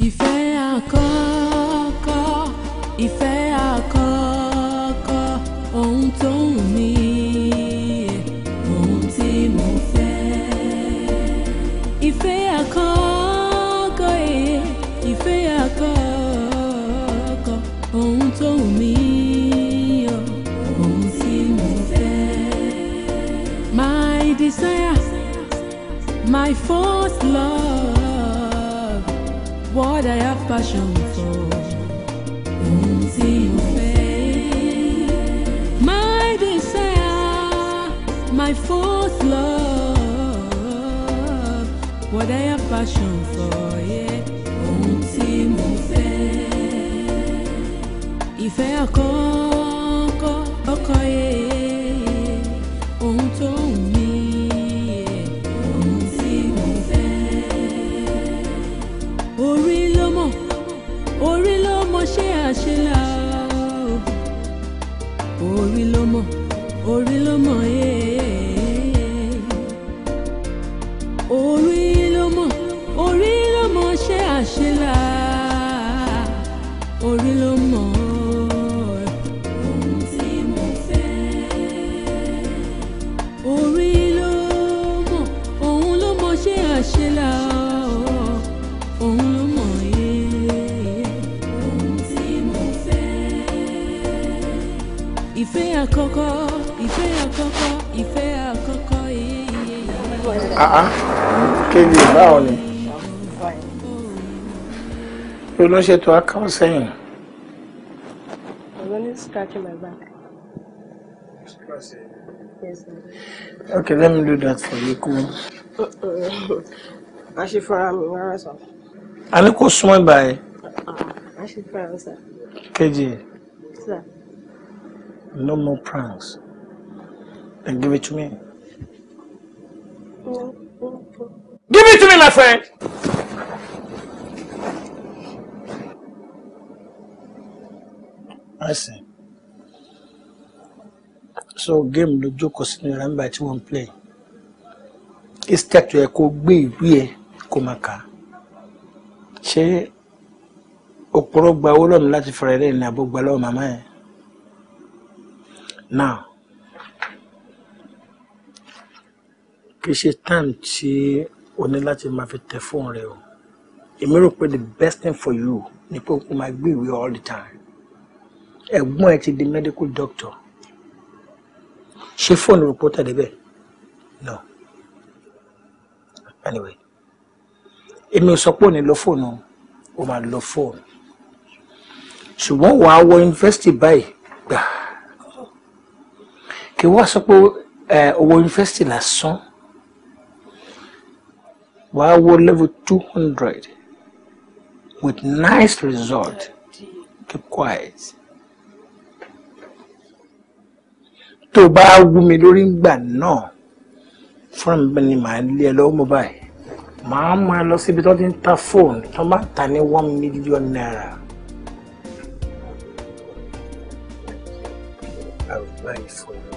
Ìfẹ́ àkọ́kọ́, ìfẹ́ àkọ́kọ́, ohun tó wù mí, ohun tí mo fẹ́. Ìfẹ́ àkọ́kọ́, ìfẹ́ àkọ́kọ́, ohun tó wù mí, ohun tí mo fẹ́. My desire, my first love, what I have passion for, ohun tí mo fẹ́. My desire, my first love, what I have passion for, yeah, ohun tí mo fẹ́. Ìfẹ́ àkọ́kọ́, ọkọ yeah, ohun tó wù mí, yeah, ohun tí mo fẹ́. Orí ló mọ̀, orí ló mọ̀ ṣé àṣelà o. Orí ló mọ̀, orí ló mọ̀ ee. Orí ló mọ̀, orí ló mọ̀ ṣé àṣelà. Orí ló mọ̀ ohun tí mo fẹ́. Orí ló mọ̀, òun ló mọ̀ ṣé àṣelà o. Òun ló mọ̀ ee. Ohun tí mo fẹ́. Ìfẹ́ àkọ́kọ́, ìfẹ́ àkọ́kọ́, ìfẹ́ àkọ́kọ́ ee. Ah, Kejì, báwo ni? Bí ló ń ṣètò akáwọ̀ sẹ́yìn? I was only scratching my back. Yes, sir. Okay, let me do that for you. Cool. A ṣe fúnra mi rárá sọ. A ní kó súnmọ́ ìbáyìí. A ṣe fúnra mi sir. Kejì, Sir. no more pranks. Then give it to me. Give it to me, my friend! I see. So game ló jókòó sínú yàrá nígbà tí wọ́n ń play. Instead tó yẹ kó gbé ìwé ẹ kó máa kà á. Ṣé òpùrọ́ gba owó lọ́mí láti fara ẹ̀ ní àbó gba lọ́wọ́ màmá ẹ̀? Now, kì í ṣe time tí o ní láti máa fi tẹ fóònù rẹ o. Èmi rò pé the best thing for you ni pé o máa gbé ìwé all the time. Ẹ̀gbọ́n ẹ ti di medical doctor. Ṣé fóònù rò pé ó tẹ̀lé bẹ́ẹ̀? No. Anyway, èmi ò sọ pé ò ní lo fóònù, o máa lo fóònù. Ṣùgbọ́n wàá wọ yunifásitì báyìí gbà. Kì í wá sọ pé owó yunifásitì lásán. Wàá wọ level 200 with nice result. Keep quiet. Tó bá wú mi lórí ngbà náà, fúnra mi ni màá lé ẹ lọ́wọ́ mọ́ báyìí. Màá máa lọ síbi tó ti ń ta fóònù tó máa ta ní ₦1 million. I will buy it for you.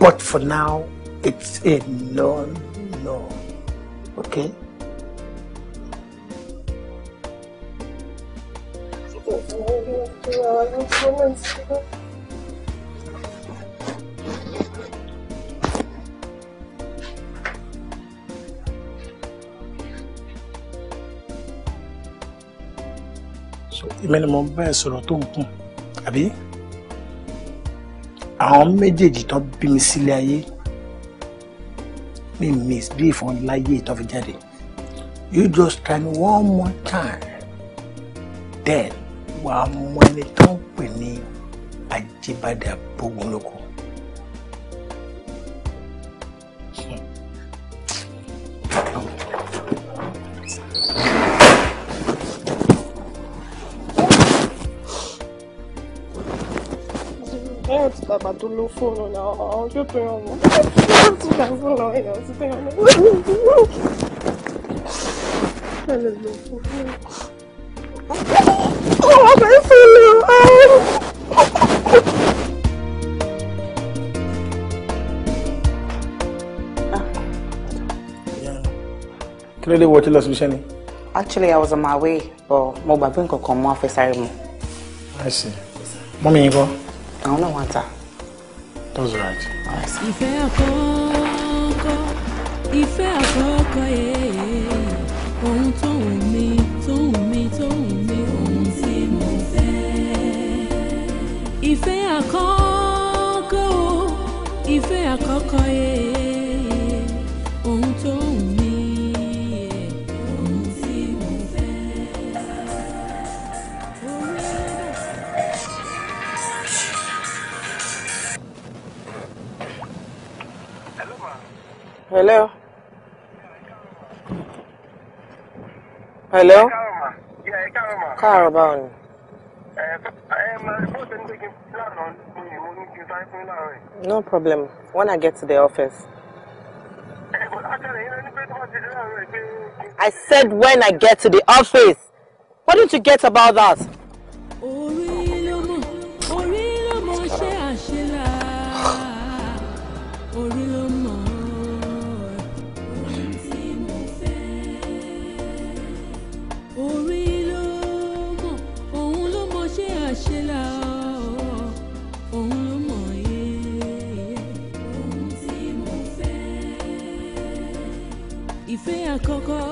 But for now, it's a no, no. Okay? So, èmi ni mo bá ẹ sọ̀rọ̀ tó ń kùn, àbí? Àwọn méjèèjì tó bí mi sílé ayé, mi misbehave wọn láyé tó fi jáde. You just try me one more time, then wàá mọ ẹni tó ń pè ní Ajíbádé Abógunlóko. Bẹ́ẹ̀ ti bàbá tó ló fóònù náà, ọjọ́ tó yàn wọ́n. Ti gbà fóònù èèyàn ti tẹ̀yàn náà. Bẹ́ẹ̀ ló fóònù. Ọmọ bẹ́ẹ̀ fóònù. Kí ló dé wọ́n ti lọ síbi iṣẹ́ ni? Actually, I was on my way, but mo gbàgbé nǹkan kan mo á fẹ́ sáré mu. I see. Mummy yín kọ́? Àwọn náà wà ń ta. That's right. Ìfẹ́ àkọ́kọ́, ìfẹ́ àkọ́kọ́ yẹ, ohun tó wù mí, tó wù mí, tó wù mí, ohun tí mo fẹ́. Ìfẹ́ àkọ́kọ́, ìfẹ́ àkọ́kọ́ yẹ, ohun tó wù mí, ohun tí mo fẹ́. Hello. Hello. Káàárọ̀, báwo ni? No problem. When I get to the office. I said when I get to the office. What did you get about that? Orí ló mọ̀, orí ló mọ̀ ṣe àṣelà. Orí ló mọ̀ ohun tí mo fẹ́. Orí ló mọ̀, òun ló mọ̀ ṣe àṣelà. Òun ló mọ̀ yé ohun tí mo fẹ́. Ìfẹ́ àkọ́kọ́,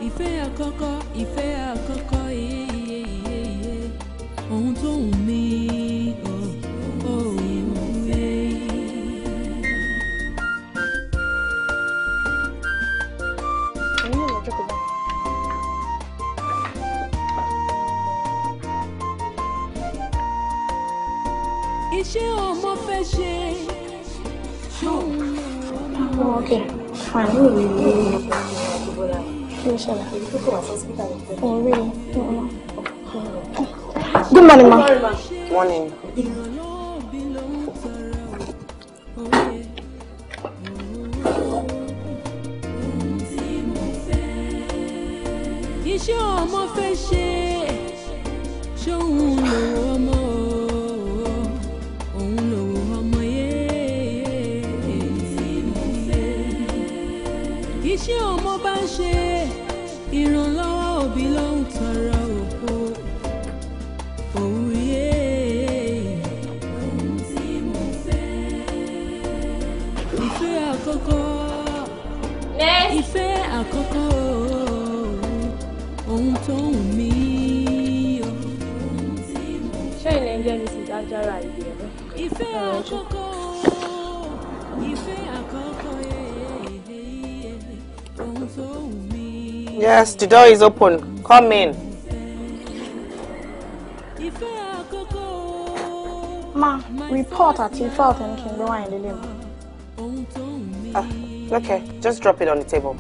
ìfẹ́ àkọ́kọ́, ìfẹ́ àkọ́kọ́ yé yé yé yé. Ohun tó wù mí, oh, oh, yeah. Ẹ̀yin náà lọ jókòó báyìí. Iṣẹ́ ọmọ fẹ́ ṣe ṣóun Oh, okay. Fine. Kí ló ṣẹlẹ̀? Oh, really? Mm. Good morning, ma. Morning. Ìrànlọ́wọ́ òbí ló ń tọrọ òye. Ohun tí mo fẹ́. Iṣẹ́ ọmọ fẹ́ ṣe ṣóun lòwò ọmọ o, òun lòwò ọmọ yé. Ohun tí mo fẹ́. Iṣẹ́ ọmọ bá ń ṣe ìrànlọ́wọ́ òbí ló ń tọrọ òkú òye. Ohun tí mo fẹ́. Ìfẹ́ àkọ́kọ́, ìfẹ́ àkọ́kọ́, ohun tó wù mí o. Ohun tí mo Ṣé ilẹ̀ ń jẹ́ Mrs. Ajara ìdí ẹ̀rọ? Ìfẹ́ àkọ́kọ́, ìfẹ́ àkọ́kọ́, ohun tó wù mí. Yes, the door is open. Come in. Ìfẹ́ àkọ́kọ́. Ma, report àti file tẹ̀ ní kí n gbé wáyé lélẹ̀ mọ́. Ohun tó wù mí. Ah, okay, just drop it on the table.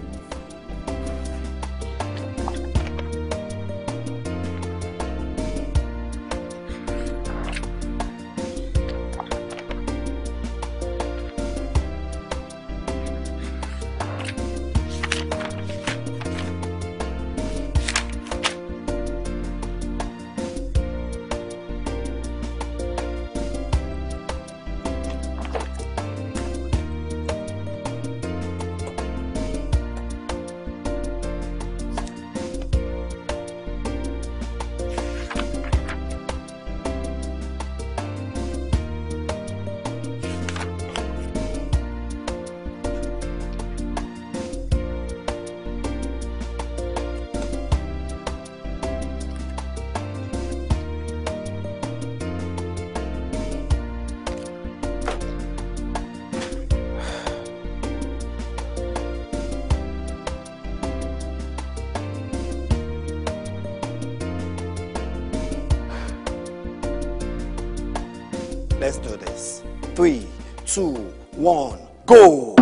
Let's do this. 3, 2, 1, go!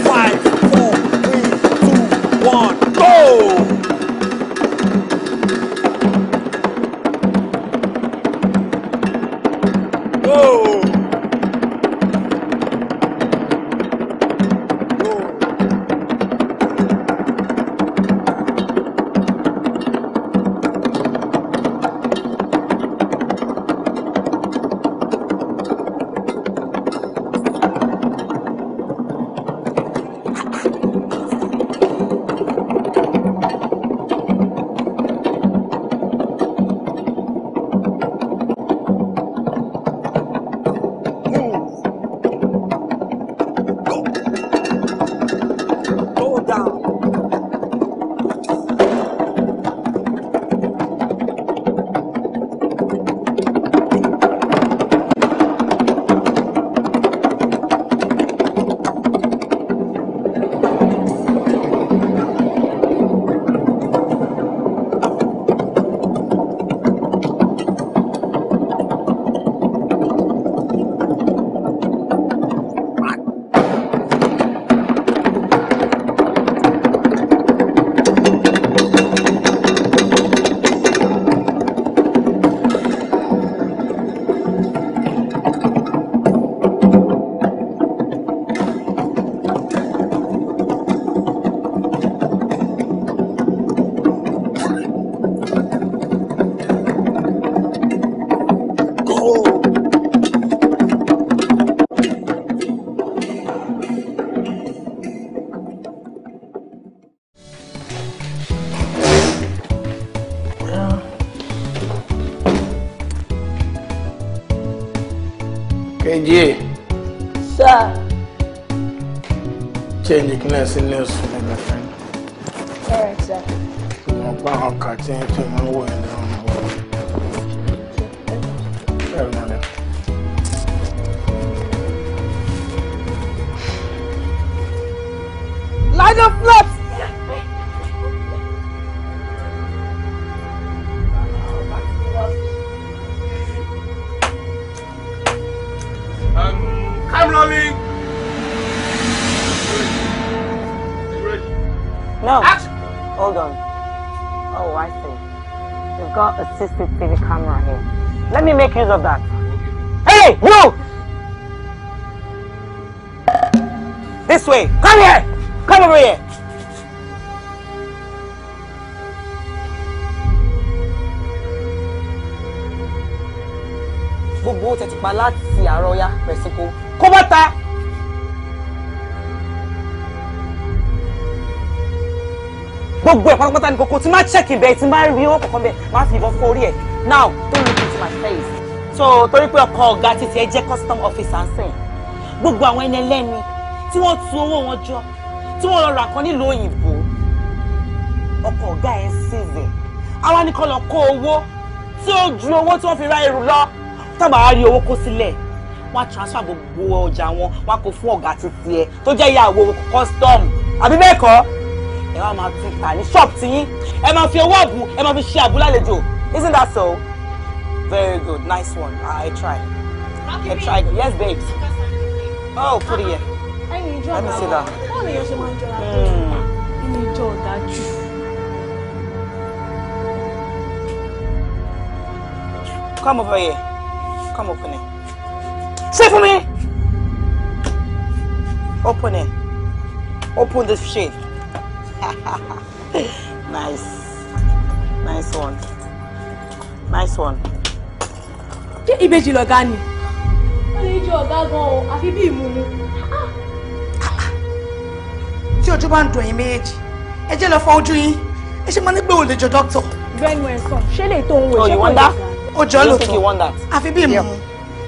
5, 4, 3, 2, 1, go! Go! Go! KJ. Sir. Change the sí news for me, my friend. All right, sir. Mo pa àwọn kàtí tí mo ń wò ní ọmọ wọn. Bẹ́ẹ̀ ni ọ̀nà. Line up left. I'm rolling. Are you ready? No. Action. Hold on. Oh, I see. We've got a CCTV camera here. Let me make use of that. Okay. Hey, you! This way. Come here. Come over here. Gbogbo tẹ́ ti pa láti àárọ̀ ya pẹ̀sìkò kó bọ́ta. Gbogbo ẹ̀ pátápátá ní kókó tí máa check ibẹ̀ tí máa rí owó kankan bẹ́ẹ̀ máa fi ìbọn fọ́ orí ẹ̀. Now don't look into my face. So torí pé ọkọ ọ̀gá títí ẹ jẹ́ custom officer ń sìn. Gbogbo àwọn ẹni ẹlẹ́ni tí wọ́n tu owó wọn jọ tí wọ́n lọ rà kan nílùú òyìnbó. Ọkọ ọ̀gá ẹ̀ ń seize. Àwa ní kó lọ kó owó tí ó ju owó tí wọ́n fi ra ẹrù lọ. Tábà á rí owó kó sílẹ̀ wọ́n á transfer gbogbo ọjà wọn wọ́n á kó fún ọ̀gá títí ẹ tó jẹ́ ìyàwó custom àbí bẹ́ẹ̀ kọ́ ẹ wá máa tún tà ní shop tiyín ẹ máa fi owó àbú ẹ máa fi ṣe àbú lálejò. Isn't that so? Very good, nice one. I try. I try. Yes, babes. Oh, put it here. Let me see that. Báwo ni èèyàn ṣe máa ń jọra tó? Ẹni ìjọ ọ̀dájú. Come over here. Come open it. Say for me. Open it. Open this shade. Nice. Nice one. Nice one. Ṣé ìbejì lọ̀gá ni? Wọ́n lè jọ ọ̀gá gan o, àfi bí ìmúmu. Tí ojú bá ń dùn ẹ̀yin méjèèjì, ẹ jẹ́ lọ fọ ojú yín. Ẹ ṣe máa ní pé o lè jọ dókítà. Gbẹ́nu ẹ̀ sàn, ṣé lè tó ń wò Oh, ṣé you kò want lè that? gbà? Ó jọ You don't think you lóòótọ́. want that? Àfi bí ìmúmu.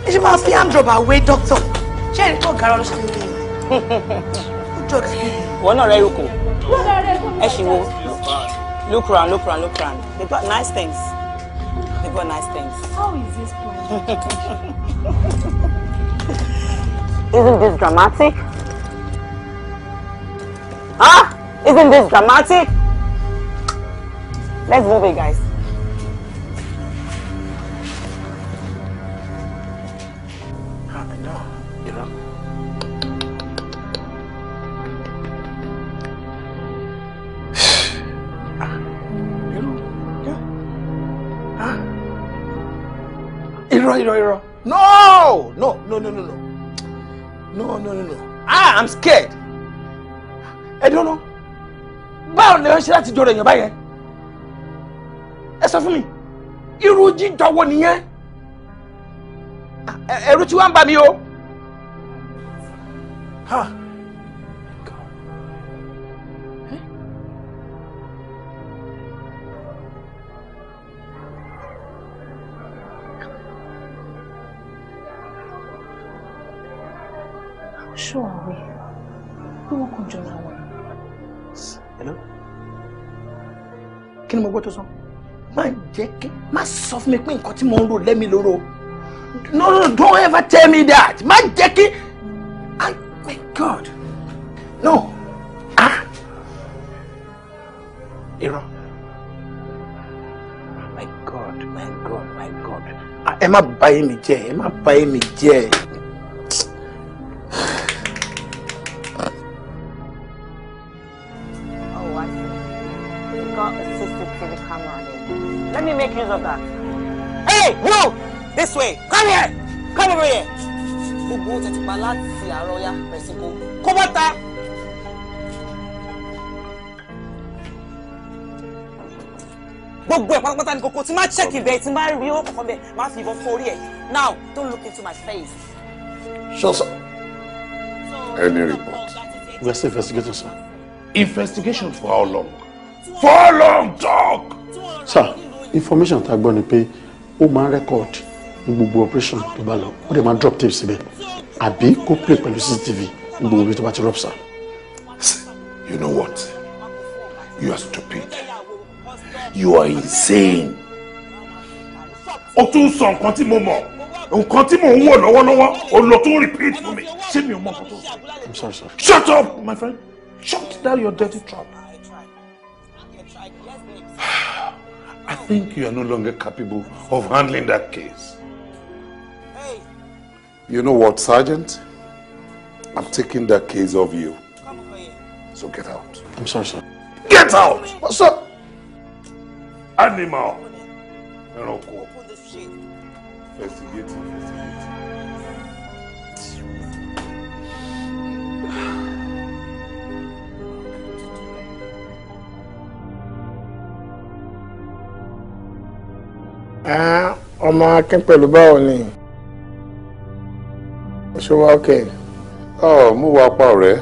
Ẹ ṣe máa fi handrubber wé dókítà. Ṣé ẹ̀rí tó gara ló ṣe lè lè? Ó jọ ọ̀gá bí. Wọ́n náà rẹ́ rúkọ. Ẹ ṣì wo. Look round, look round, look round. They got nice things. They got nice things. How is this possible? Isn't this dramatic? Huh? Isn't this dramatic? Let's move it, guys. Ah, no. Irọ́. Ah, irọ́. Yeah. Ah. Irọ́, irọ́, irọ́. No! No, no, no, no, no. No, no, no, no. Ah, I'm scared. Ẹ dúró ná. Báwo lè ṣe láti jọrọ èèyàn báyẹn? Ẹ sọ fún mi. Irú jíjọ wo nìyẹn? Ẹ̀rù tí wàá ń bà mí o. Ha. How sure are we? Bí wọ́n kàn jọra wọn. Hello? Kí ni mo gbọ́ tó sọ? Má jẹ́ kí má sọ fún mi pé nǹkan tí mo ń rò lẹ́mi lóró. No, no, don't ever tell me that. Má jẹ́ kí. Ah, my God. No. Ah. Irọ́. My God, my God, my God. Ah, ẹ má bà ayé mi jẹ́, ẹ má bà ayé mi jẹ́. Oh, I see. We've got a CCTV camera here. Let me make use of that. Hey, you! This way. Come here. Come over here. Gbogbo owó tẹ́ ti pa láti àárọ̀ ya pẹ̀sìkò. Kó bọ́ta. Gbogbo ẹ̀ pátápátá ní kókó tí máa check ibẹ̀ tí máa rí owó kankan bẹ́ẹ̀ máa fi ìbọn fọ́ orí ẹ̀. Now, don't look into my face. Sure, sir. Any report? We are still investigating, sir. Investigation for how long? For how long, talk? Sir, information tá a gbọ́ ni pé ó máa ń record ní gbogbo operation tó bá lọ, ó dẹ̀ máa drop tape síbẹ̀ àbí kó play pẹ̀lú CCTV ní gbogbo ibi tó bá ti rob sir. You know what? You are stupid. You are insane. O tún sọ nǹkan tí mo mọ̀, nǹkan tí mò ń wò lọ́wọ́lọ́wọ́, o lọ tún repeat fún mi. Ṣé mi ò mọ nǹkan tó sọ? I'm sorry, sir. Shut up, my friend. Shut down your dirty trap. I think you are no longer capable of handling that case. You know what, Sergeant? I'm taking that case off you. So get out. I'm sorry, sir. Get out! What's up? Animal. Ẹranko. Investigate, investigate. Ọmọ Akin pẹ̀lú báwo ni? Ṣé wá okay? Ọ̀ mú wa pa ọ̀rẹ́.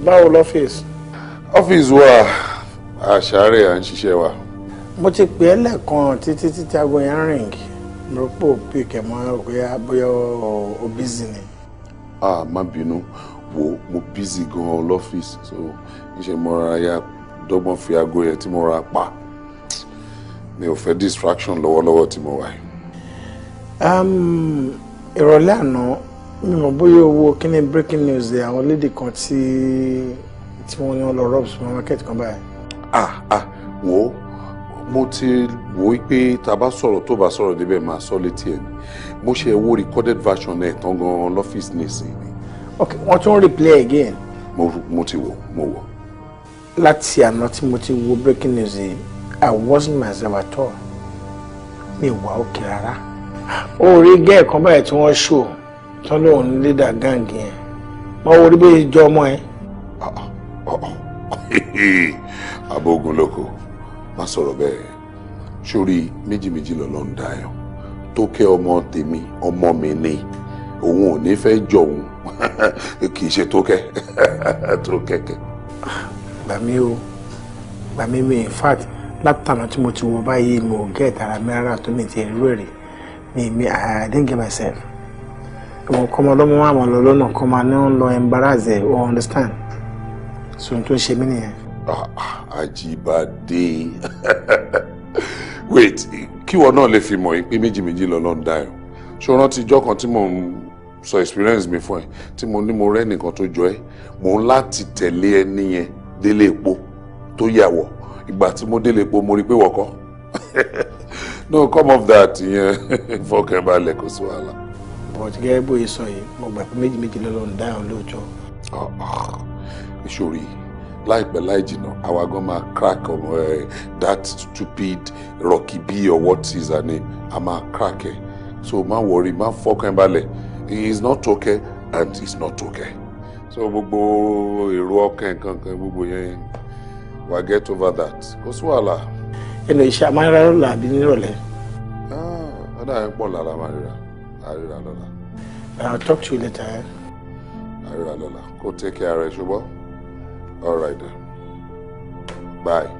Báwo lọ́fíìsì? Ọ́fíìsì wa àṣàrẹ̀ à ń ṣiṣẹ́ wa. Mo ti pè é lẹ́ẹ̀kan títí títí aago yẹn ring. Mo rò pé ò pick ẹ̀ mọ́ bóyá o busy ni. Ah, má bínú, wo mo busy gan-an lọ́fíìsì, so níṣẹ́ mo ra ya dọ́gbọ́n fi aago yẹn tí mo ra pa. Mi ò fẹ́ distraction lọ́wọ́lọ́wọ́ tí mo wà yìí. Ìrọ̀lẹ́ àná mi mọ̀ bóyá owó kíní breaking news ẹ̀ àwọn lady kan tí wọ́n ní wọ́n lọ rob supermarket kan báyìí. Wo mo ti wò ó pé tá a bá sọ̀rọ̀ tó bá sọ̀rọ̀ débẹ̀ máa sọ létí ẹ̀ ni mo ṣe wo recorded version ẹ̀ tán gan-an lọ́fíìsì nísìnyí. Ok, wọ́n tún replay again. Mo ti wò, mo wò. Láti àná tí mo ti wo breaking news yìí, I wasn't myself at all. Mi wà òkè rárá. Ó rí gẹ́ẹ̀ kan báyìí tí wọ́n ṣò tán lóun ní leader gang yẹn. Mo wo rí bí ìjọ ọmọ ẹ. Abogun lóko, má sọ̀rọ̀ bẹ́ẹ̀. Sórí méjì méjì lọ́lọ́ ń dayọ̀. Tó kẹ́ ọmọ tèmi, ọmọ mi ni. Òun ò ní fẹ́ jọ òun. Kì í ṣe tó kẹ́. Tó kẹ́kẹ́. Gbà mí o, gbà mí mi in fact látànà tí mo ti wọ báyìí mi ò get ara mi rárá tó mi ti rí rèrè mi I didn't get myself. Ìwọ̀n kọ́mọ ọlọ́mọ wà mọ̀ lọ lọ́nà kọ́ máa ní ń lọ embarrass ẹ̀ o understand. So n tó ń ṣe mí nìyẹn. Àjíbádé, wait, kíwọ náà lè fi mọ̀ yín pé méjì méjì lọ́lọ́ ń dayọ̀. Ṣé o rántí ijọ́ kan tí mò ń sọ experience mi fún ẹ tí mo ní mo rẹ́ nìkan tó jọ ẹ́, mò ń láti tẹ̀lé ẹni yẹn délé epo tó yàwọ̀. Ìgbà tí mo délé epo mo rí pé wọ́kọ́. No, come off that yẹn, fọkànbalẹ̀ kò sí wàhálà. But gẹ́gẹ́ bóyá sọ yìí, mo gbà pé méjì méjì lọ́lọ́ ń dáhùn lóòótọ́. Ìṣòrí láìpẹ́ láì jìnnà àwa gan máa crack ọmọ ẹ that stupid Rocky B or what is her name, a máa crack ẹ. So má worry, má fọkànbalẹ̀, he is not okay and he is not okay. So gbogbo èrò ọkàn kankan gbogbo yẹn, wa get over that. Kò sí wàhálà. Ẹnu iṣẹ́ amáyára lọ́la àbí nírọ̀lẹ́? Ọ̀dà yẹn pọ̀ lára máa ríra. Àríra lọ́la. I'll talk to you later. Eh? Àríra lọ́la. Kó take care rẹ̀ ṣùgbọ́n. All right then. Bye.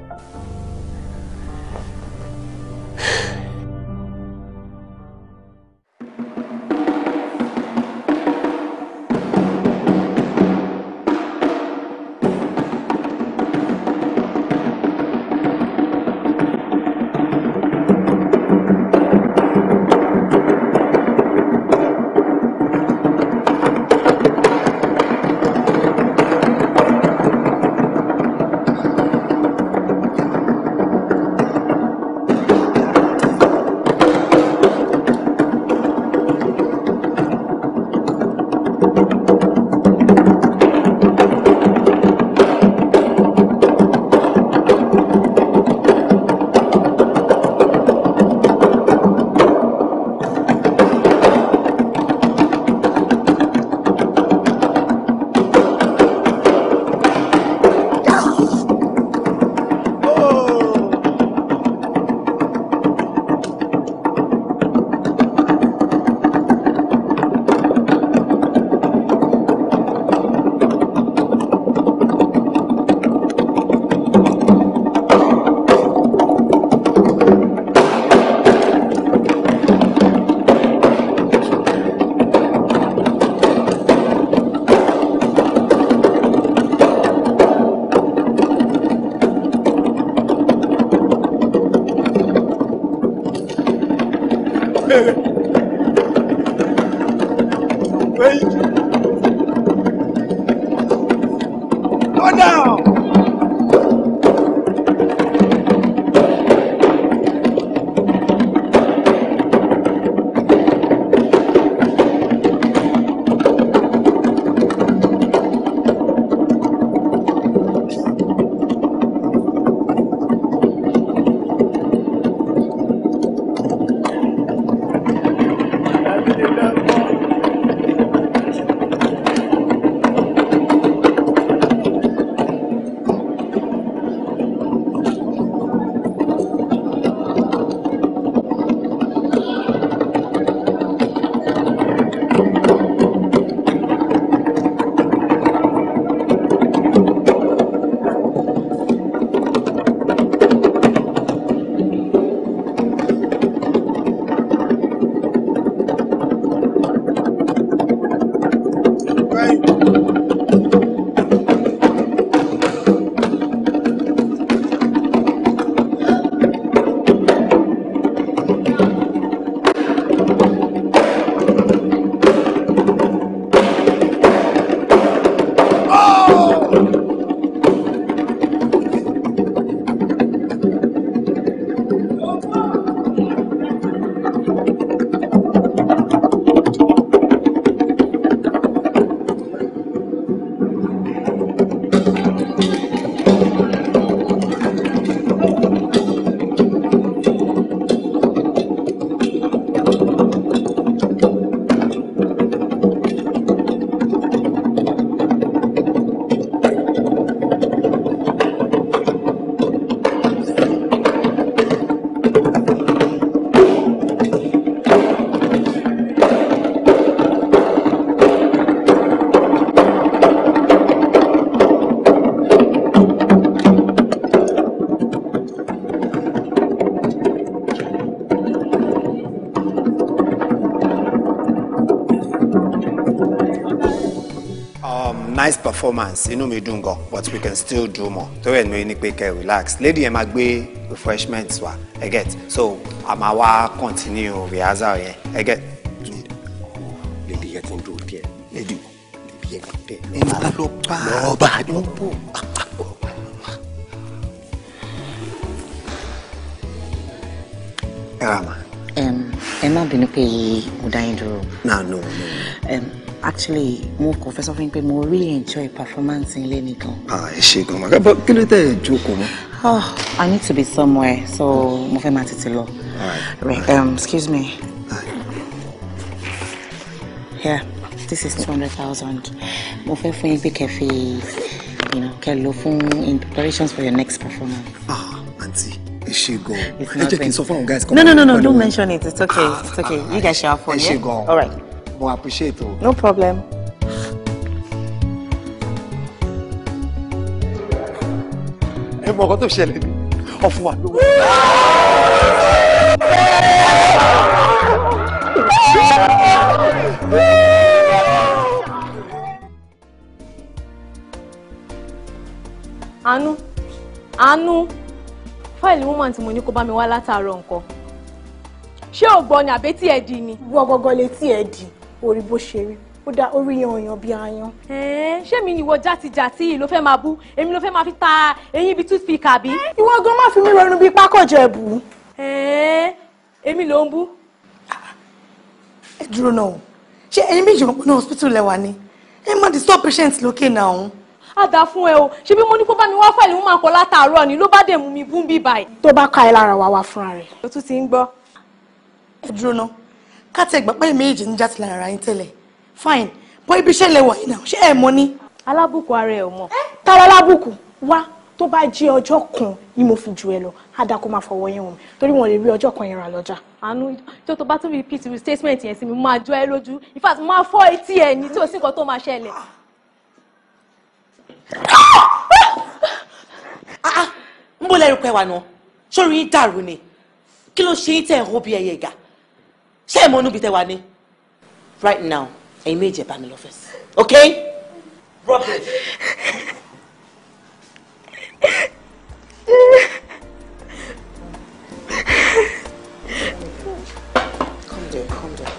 Go down. Nice performance, inú mi dùn gan, but we can still do more. Torí ẹ̀ ní pé kẹ́ relax. Lady yẹn máa gbé refreshments wá, ẹ get. So, a máa wá continue rehearsal yẹn, ẹ get. Lady yẹn ti ń dúró díẹ̀. Lady yẹn ti dẹ̀. Ẹ máa lọ bá lọ bá lọ bọ̀. Ẹ rà mà. Ẹ má bínú pé mo dá yín dúró. No, no, no. Actually, mo kàn fẹ́ sọ fún yín pé mo really enjoy performance yín lẹ́nu gan. Ah, ẹ ṣe gan ma. But kí ló tẹ̀ ẹ jókòó mọ́? Oh, I need to be somewhere, so mo fẹ́ máa tètè lọ. All right. Excuse me. Here, this is 200,000. Mo fẹ́ fún yín pé kẹ́ fi, you know, kẹ́ lò fún in preparations for your next performance. Ah, aunty, ẹ ṣe gan. It's Ẹ jẹ́ kí n nothing. sọ fún àwọn guys. No, no, no, no, don't mention it. It's okay. It's okay. You guys shall have fun, Ẹ ṣe yeah? gan. All right. Mo appreciate o. No problem. Ẹ mọ ọkọ tó ṣẹlẹ̀ ni ọ̀fun wa lówó. Àánú, Àánú, fáìlì woman tí mo ní kó bá mi wá látàárọ̀ nǹkan. Ṣé o gbọ́ ni àbẹ́tí ẹ̀ di ni? Wọ́n gọ́gọ́ létí ẹ̀ di, orí bó ṣe rí, ó dá orí yan yan bí ayan. Ṣé mi ni ìwọ játijàti yìí ló fẹ́ máa bú? Èmi ló fẹ́ máa fi ta eyín bíi toothpick àbí? Ìwọ gan má fi mí rọrùn bíi pákọ̀jẹ̀bù. Èmi ló ń bú. Ẹ dúró náà o, ṣé ẹ̀yin méjì rò pé náà hospital lẹ́wà ni? Ẹ má disturb patient lókè náà. Á dáa fún ẹ o, ṣé bí mo ní kó bá mi wá fáìlì woman kan látàárọ̀ ni ló bá dẹ̀ mú mi bú bí báyìí. Tó bá ká ẹ lára wa wá fúnra rẹ̀. O tún ti ń gbọ́. Ẹ dúró náà, ká tẹ gbà pé méjì ń jáde lára yín tẹ́lẹ̀. Fine, bọ́ ibi iṣẹ́ lẹ́wà yìí náà, ṣé ẹ mọ̀ ni? Alábùkù ara ẹ ò mọ̀. Tara lábùkù wá tó bá jẹ́ ọjọ́ kan ni mo fi jù ẹ lọ, á dáa kó máa fọwọ́ yẹn wọ̀n mi torí wọn lè rí ọjọ́ kan yẹn rà lọ́jà. Àánú, tó bá tún repeat statement yẹn sí mi, mo máa jọ ẹ lójú. In fact, mo máa fọ́ etí ẹ ní tí ò sí nǹkan tó máa ṣẹlẹ̀. Ń bó lẹ́rù pẹ́ wà náà, sórí yín dàrú ni. Kí ló ṣe yín tẹ̀ ń hó bí ẹyẹ ìgà? Ṣé ẹ mọ inú ibi tẹ́ wà ní? Right now, ẹ̀yin méjì ẹ bá mi lọ́fẹ̀ẹ́sì. Okay? Rubbish. dear, calm down.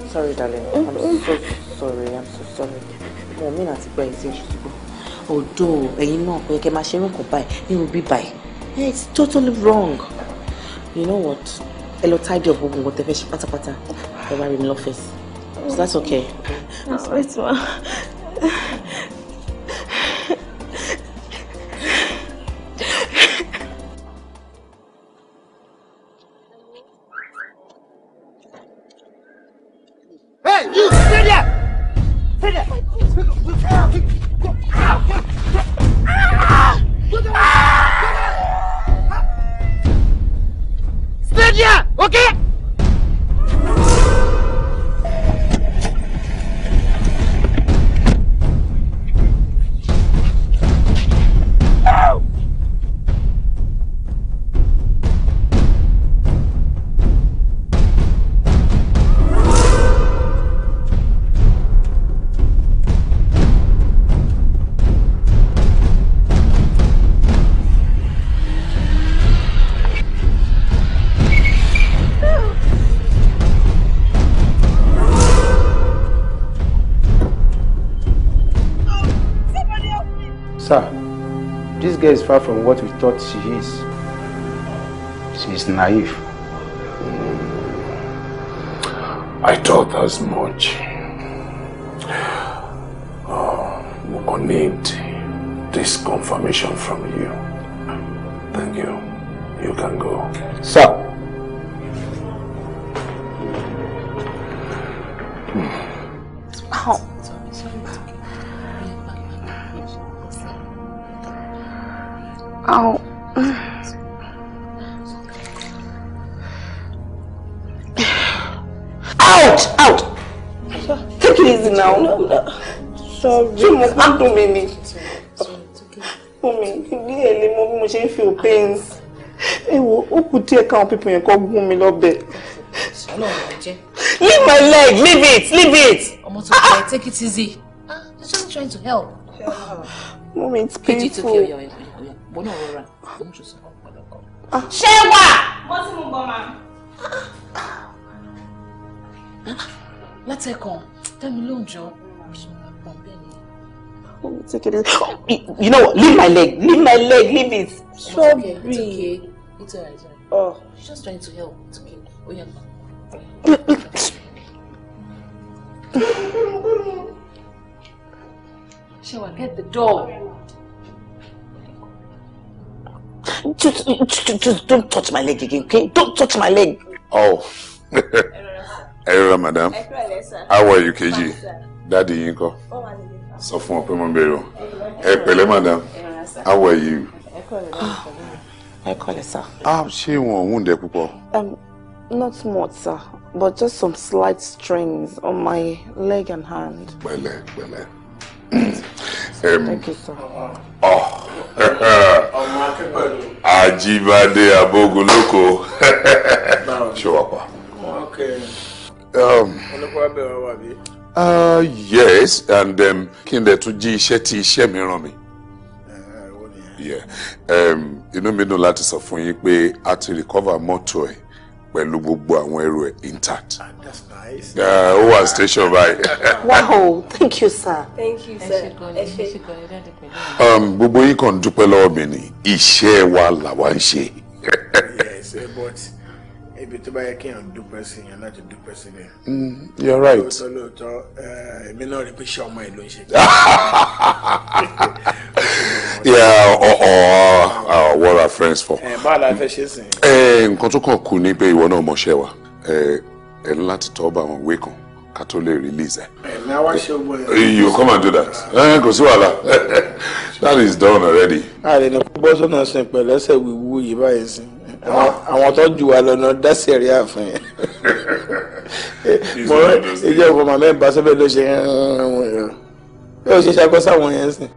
Sorry, darling. I'm so sorry. I'm so sorry. Mo mi láti gba ìtì ìṣùgbọ́. Although ẹ̀yin náà kò yẹ kẹ́ máa ṣe irú nǹkan báyìí nínú bí báyìí. It's totally wrong. You know what? Ẹ lọ tidy up gbogbo nǹkan tẹ́ fẹ́ ṣe pátápátá. Ẹ wá rí mi lọ́fíìsì. Is that okay? Wait, ma. Hey, you stay there! Stay there! Stay there, okay? Sir, this girl is far from what we thought she is. She is naive. I thought as much. We gonna need this confirmation from you. Thank you. You can go. Sir. Ow. Ow. Ouch! Ouch! Take it easy now. No, no. Sorry. Ṣé mo kàn dùn mí ni? Mummy, bí ẹ lè mọ bí mo ṣe ń feel pains. Ẹ wo, ó kù díẹ̀ káwọn pípọ̀ yẹn kọ́ gún mi lọ́bẹ̀. Leave my leg! Leave it! Leave it! Ọmọ tó kẹ́, take it easy. He's just trying to help. Mummy, it's painful. Ṣé wà? Mo ti mú bọ́ ma. Látẹ̀kàn, tẹ́mi ló ń jọ. Take it easy. You know what? Leave my leg. Leave my leg. Leave it. Sorry. It's okay. It's alright. It's alright. Oh. She's just trying to help. It's okay. Oh yeah. Shewa, get the door. Just don't touch my leg again, okay? Don't touch my leg. Oh. Hey, madam. How are you, KG? Daddy, you go. Sọ fún wọn pé mo ń bèrè o. Ẹ pẹ̀lẹ́, madam. How are you? Ẹ kọ́lẹ̀, sir. Ah, ṣé wọn ò wound ẹ púpọ̀? Not much, sir, but just some slight strains on my leg and hand. Pẹ̀lẹ́, pẹ̀lẹ́. Thank you, sir. Oh. Ajibade Abogunloko. Ṣé wàá pa? Okay. Yes, and kí n dẹ̀ tún jí iṣẹ́ tí iṣẹ́ mi rán mi. Yeah. Inú mi dùn láti sọ fún yín pé a ti recover mọ́tò ẹ̀ pẹ̀lú gbogbo àwọn ẹrù ẹ̀ intact. That's nice. Ó wà station báyìí. Wow, thank you, sir. Thank you, sir. Gbogbo yín kàn dúpẹ́ lọ́wọ́ mi ni iṣẹ́ wa làwa ń ṣe. Yes, but ibi tó bá yẹ kí èèyàn dúpẹ́ sí yẹn láti dúpẹ́ sí ni. You're right. Lóòótọ́ lóòótọ́, èmi náà rí pé iṣẹ́ ọmọ ẹ̀ ló ń ṣe. Yeah, what are friends for? Báwo la fẹ́ ṣe sìn? Nǹkan tó kàn kù ni pé ìwọ náà mọṣẹ́ wa. Ẹ ní láti tọ́ bá àwọn ìwé kan ká tó lè release ẹ. Ẹ̀mí àwa ṣe gbọ́ yẹn. You come and do that. Kò sí wàhálà. That is done already. Àlè ní bọ́ sọ́nà sìn pẹ̀lú ẹsẹ̀ wíwú yìí báyìí sìn. Àwọn tó jù wá lọ́nà dá sẹ̀ríà fún yẹn. Mo rẹ ìjẹ́ ìfọ̀ màmá ẹ̀ bá sọ́bẹ̀ ló ṣe yóò ṣe ṣàkóso àwọn yẹn sìn.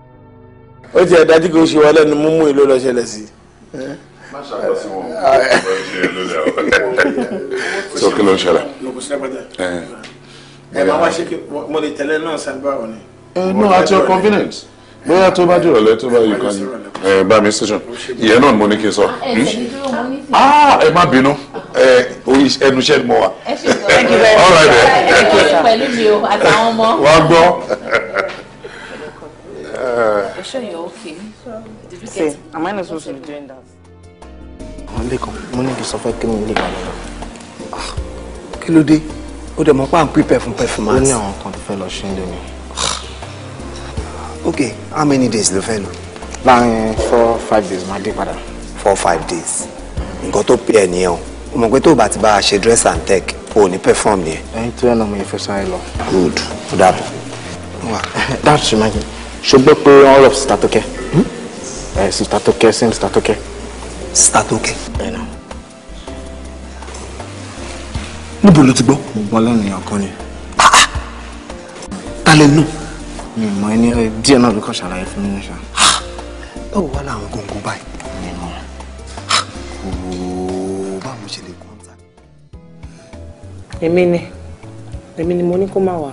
Ó ti ẹ̀dá tí kò ṣe wá lẹ́nu múmú ìlú lọ ṣẹlẹ̀ sí. Má ṣàkóso wọn. So kí ló ń ṣẹlẹ̀? Ẹ máa wá ṣe kí mo lè tẹ̀lé náà sábà wọn ni. No, at your convenience. Bóyá tó bá dìrọ̀lẹ́ tó bá you can bá mi station. Ìyẹn náà mo ní kí n sọ. Ẹ má bínú. Orí ẹnu iṣẹ́ ni mo wà. Ẹ ṣe gan. Thank you very much. All right then. Ẹ kú pẹ̀lú mi o àtàwọn ọmọ. Wàá gbọ́. You sure you're okay? Did you See, get am I not supposed to be doing that? Lẹ́kàn, mo ní kí n sọ fẹ́ kí mi lè wà lọ́la. Kí ló dé? Ó dẹ̀ mọ̀ pé à ń prepare fún performance. Ó ní àwọn kan tó fẹ́ lọ ṣe ń lé mi. Okay, how many days ló fẹ́ lò? Láàárín 4-5 days máa dé padà. 4-5 days. Nǹkan tó pè ẹ́ nìyẹn o. O mọ̀ pé tó o bá ti bá a ṣe dress and tech, o ò ní perform nìyẹn. Ẹyin tó yẹn náà mo yẹ fẹ́ sáré lọ. Good, ó dàbọ̀. That reminds me, ṣo gbọ́ pé wọ́n rọ̀ Sister Tókẹ́? Sister Tókẹ́, same Sister Tókẹ́. Sister Tókẹ́? Ẹ nà. Níbo ló ti gbọ́? Mo gbọ́ lẹ́nu èèyàn kan ni. Ta lẹ nù? Mi mọ ẹni díẹ̀ náà ló kàn ṣàlàyé fún mi ní ṣá. Báwo wá láwọn góńgó báyìí? Mi mọ. Ooo, báwo mo ṣe lè kọ́ńtà? Èmi ni mo ní kó má wá.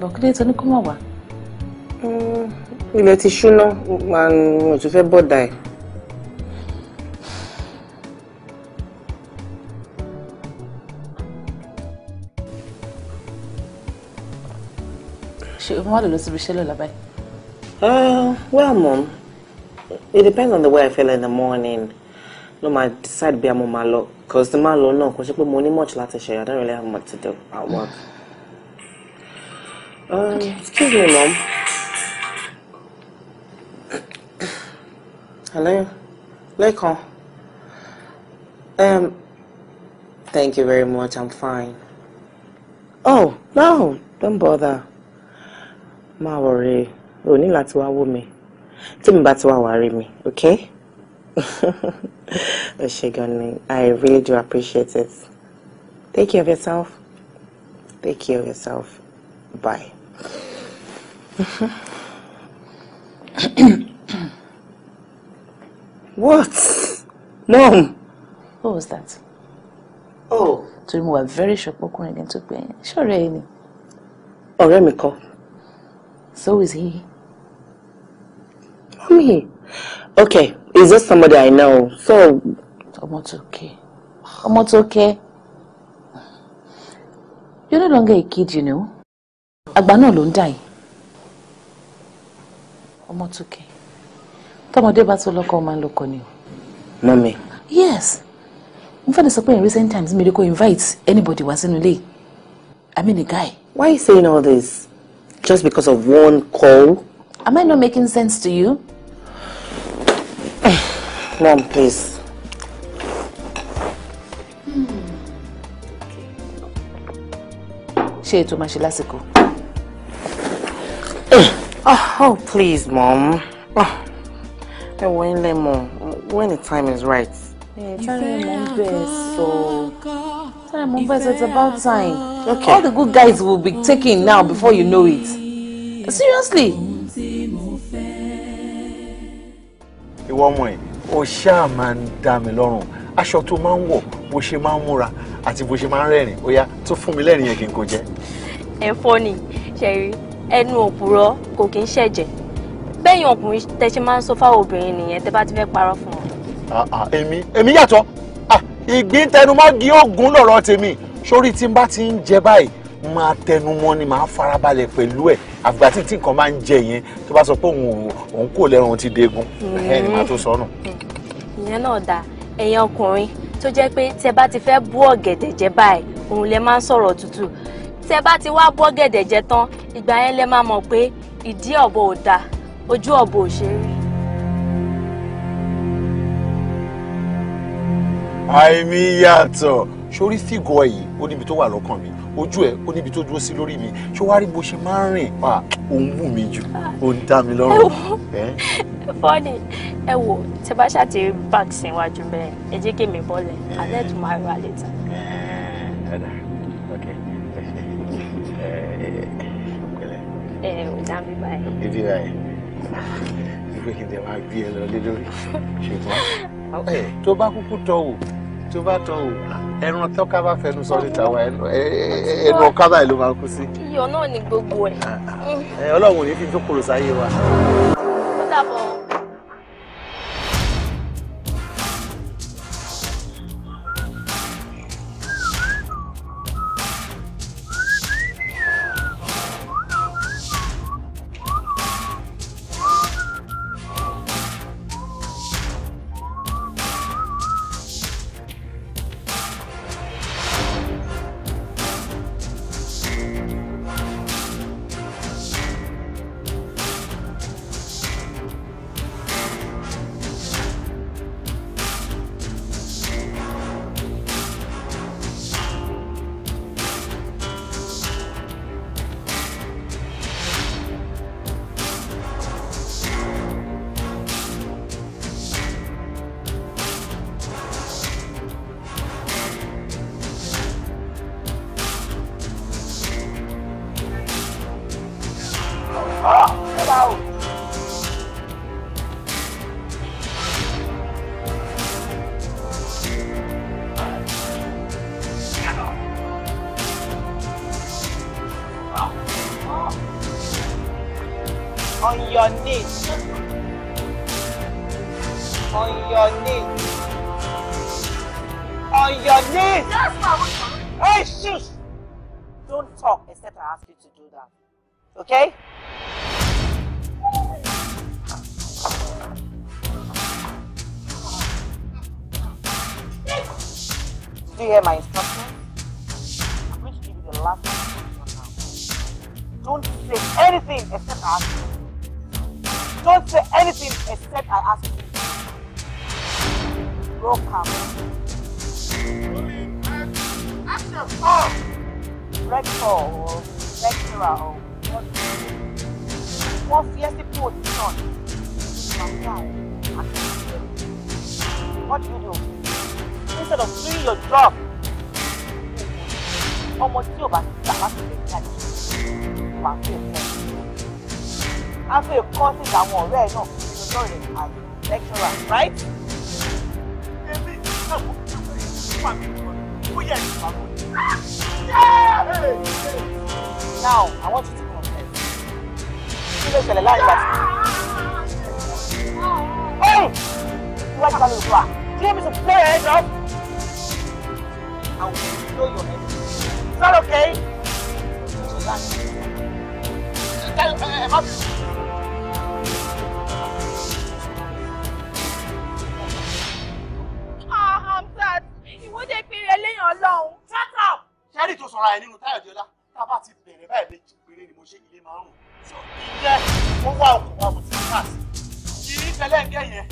Bọ̀ kí ló tó ní kó má wá? Ilẹ̀ ti ṣúná, mo tún fẹ́ bọ̀dà ẹ̀. Ṣé o máa lè lọ síbi iṣẹ́ lọ́la báyìí? Well, Mom, it depends on the way I feel in the morning. No, ma decide bí a mo máa lọ. Cause the máa lọ náà kò ṣe pé mo ní much láti ṣe. I don't really have much to do at work. Excuse me, Mom. Hello? Lekan. Thank you very much. I'm fine. Oh, no, don't bother. Má worry. O ní láti wá wò mí. Tí mi bá ti wá wá rí mi, okay? Ẹ ṣé gan ni. I really do appreciate it. Take care of yourself. Take care of yourself. Bye. What? Mom! What was that? Oh. Torí mo wà very sure pé ọkùnrin kan tó pè é. Ṣé ọ̀rẹ́ ẹ ni? Ọ̀rẹ́ mi kọ́. So is he. Mommy. Okay, is this somebody I know? So. Ọmọtókẹ́. Ọmọtókẹ́. You're no longer a kid, you know. Àgbà náà ló ń dà yìí. Ọmọtókẹ́. Tọmọdé bá tó lọ́kọ, ó máa ń lọ́kọ ni o. Mommy. Yes. Mo fẹ́ lè sọ pé in recent times mi lè kó invite anybody wá sínú ilé. I mean a guy. Why are you saying all this? Just because of one call? Am I not making sense to you? Mom, please. Ṣé ètò máa ṣe lásìkò? Oh, please, Mom. Ẹ wọ ilé mọ̀ when the time is right. Time mo ń bẹ̀ sọ. Time mo ń bẹ̀ sọ, it's about time. Okay. All the good guys will be taken now before you know it. Seriously. Ìwọ ọmọ ẹ̀, o ṣáà máa ń dá mi lọ́rùn. Aṣọ tó máa ń wọ̀, bó ṣe máa ń múra àti bó ṣe máa ń rẹ́rìn-ín. Ó yá, tó fún mi lẹ́rìn yẹn kí n kò jẹ. Ẹ̀fọ́ ni, ṣẹ̀rí, ẹnu òpùrọ́ kò kí ń ṣẹ̀jẹ̀. Bẹ́yìn ọkùnrin tẹ ṣe máa ń sọ fáwọn obìnrin nìyẹn tẹ bá ti fẹ́ parọ́ fún wọn. Èmi yàtọ̀. Ìgbín tẹnumọ́gi ògún lọ̀rọ̀ tèmi. Sórí tí n bá ti ń jẹ báyìí, máa tẹnumọ́ ni máa farabalẹ̀ pẹ̀lú ẹ̀. Àfìgbà tí nǹkan máa ń jẹ yẹn tó bá sọ pé òun kò lẹ́rùn ti degun, ẹ̀ ni màá tó sọnù. Ìyẹn náà dáa. Ẹ̀yin ọkùnrin tó jẹ́ pé tẹ bá ti fẹ́ bú ọ̀gẹ̀dẹ̀ jẹ báyìí, òun lẹ máa ń sọ̀rọ̀ tútù. Tẹ bá ti wá bú ọ̀gẹ̀dẹ̀ jẹ tán, ìgbà yẹn lẹ máa mọ̀ pé ìdí ọ̀bọ ò dáa, ojú ọ̀bọ ò ṣe rí. Àìmí yàtọ̀. Sórí fígọ̀ yìí, ó níbi tó wà lọ́kàn mi, ojú ẹ̀ ó níbi tó dúró sí lórí mi. Ṣé wàá rí bó ṣe máa ń rìn pa? Òun wù mí jù, ó ń dá mi lọ́rùn. Fọ́ọ̀nì, ẹ wò, tẹ bá ṣàtìrí báàgì síwájú bẹ́ẹ̀, ẹ jẹ́ kí èmi bọ́lẹ̀, alẹ́ tún máa rà létà. Ẹ ò dá mi báyìí. Ibi báyìí, ìgbé kí n tẹ máa gbé ẹ lọ lé lórí. Ṣùgbọ́n tó bá kúkú tọ́ wò, tó bá tọ́ wò, ẹran tọ́ka bá fẹnu sọ níta wa, ẹnu ọ̀ká báyìí ló máa kú sí. Iyọ̀ náà ni gbogbo ẹ̀. Ọlọ́run ò ní fi tó kòrò sáyé wa. Ó dàbọ̀. On your knees. On your knees. On your knees. Yes, ma'am. Hey, shush! Don't talk except I ask you to do that. Okay? Do you hear my instructions? I'm going to give you the last instruction now. Don't say anything except I ask you. Don't say anything except I ask you. Roll camera. Action! Rector or lecturer or what? Wọ́n fi ẹ́ sí position. What do you do? Instead of doing your job, ọmọ tí o bá ti gbà láti lè jáde máa fi ẹ̀fọ́. A fi ẹ̀kọ́ sí àwọn ọ̀rẹ́ ẹ̀ náà nínú lọ́rẹ̀ as lecturer, right? Èmi náà kò fi wà mí kò yẹ ìgbà mọ́. Now, I want you to confess. Kí ló ṣẹlẹ̀ láàrin ìgbà tí? Hey! Iwájú ta ló lù wá? Do you want me to blow your head off? I will blow your head off. Is that okay? Ah, Hamzat, ìwọ dé péré lẹ́yìn Ọlọ́run. Shut up! Ṣẹ́rí tó sọ̀rọ̀ ẹ̀ nínú Táyọ̀dé Ọlá, tá a bá ti bẹ̀rẹ̀ báyìí méjì péré ni mo ṣe ilé máa ń rùn. So ìyẹn ó wá okùn wa mo ti pass. Kì í tẹ́lẹ̀ ń gẹ̀ yẹn.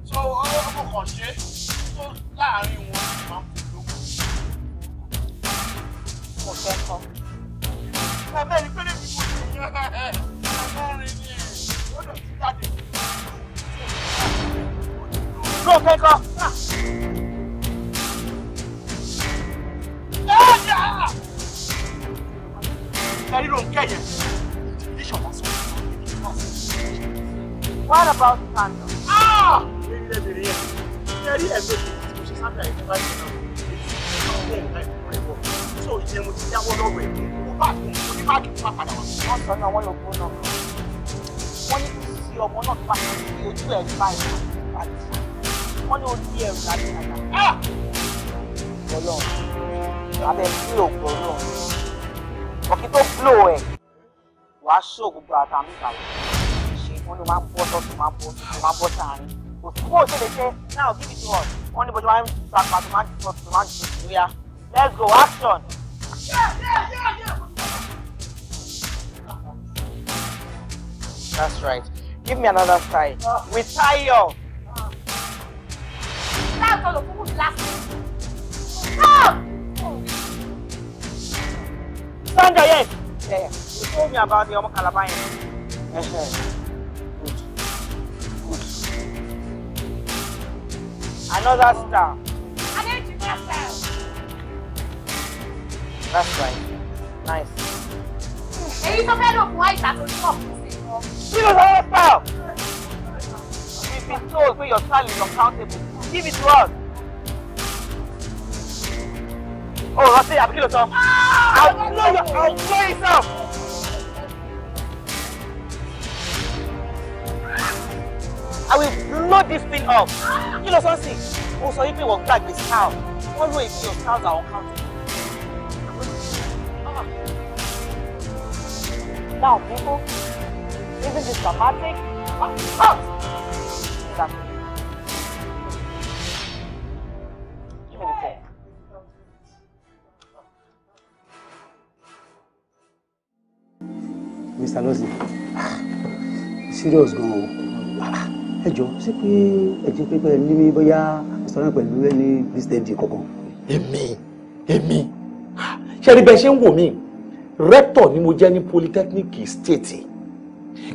So ọmọ kan ṣe tó láàárín wọn ni máa ń fún lówó. Mo fẹ́ kọ́. Ẹ̀mẹ́rin péré ni mo ṣe yẹn. Ẹ̀mẹ́rin ni ó lè ti jáde. Ló fẹ́ kọ́. Ẹ̀rí ló ń kẹ́yẹ. Ìdíṣọ̀ lásán. What about Sandra? Ah! Ẹ̀rí ẹ̀mẹ́jì tí mo ṣe Sandra ẹ̀ bá jẹ́ náà. So ìyẹn mo ti jáwọ́ lọ́rọ̀ ẹ̀ mo bá mo ní báàgì tó máa padà wá. Wọ́n sọ náà wọ́n lọ gbóná. Wọ́n ní kò sí ọmọ náà tó bá ti fi ojú ẹ̀ báyìí àti wọ́n ní ojú ẹ̀rù láti dàgbà. Ọlọ́run abẹ́ blow gbọ́rọ̀ ọ̀kí tó blow ẹ̀ wàá ṣó gbogbo àtàmì ìbàlẹ̀ ṣe wọ́n ló máa ń bọ́ sọ́tún máa ń bọ́ sọ́tún máa ń bọ́ sáàrin kò sí bó ṣe lè ṣe now give it to us wọ́n ní bó ṣe máa ń sàpà tó máa ń jù tó máa ń jù tó yá let's go action. That's right. Give me another side. With Tayo. That's all of who last. Stop! Sandra, yes. Yeah. You told me about the Omo Calabar. Good. Good. Another star. That's right. Nice. Èyí tó fẹ́ lò fún àìsàn tó ní ọ̀pọ̀ sí i. Give us another style. We've been told pé your style is uncountable. Give it to us. Oh, Rossi, àbí kí ló sọ? I'll blow yourself. I will blow this thing up. Kí ló sọ sí? Ó sọ wípé wọ́n gbàgbé style. Wọ́n lò èmi your styles are uncountable. Now, people, isn't this dramatic? Out! Exactly. Give me the phone. Mr. Lọ́sìn, serious gan o. Ẹ jọ ṣé pé ẹ jẹ́ pé pé ní bóyá sọ̀rọ̀ pẹ̀lú ẹni business deal kankan. Èmi ṣe rí bẹ́ẹ̀ ṣe ń wò mí, rector ni mo jẹ́ ní polytechnic state.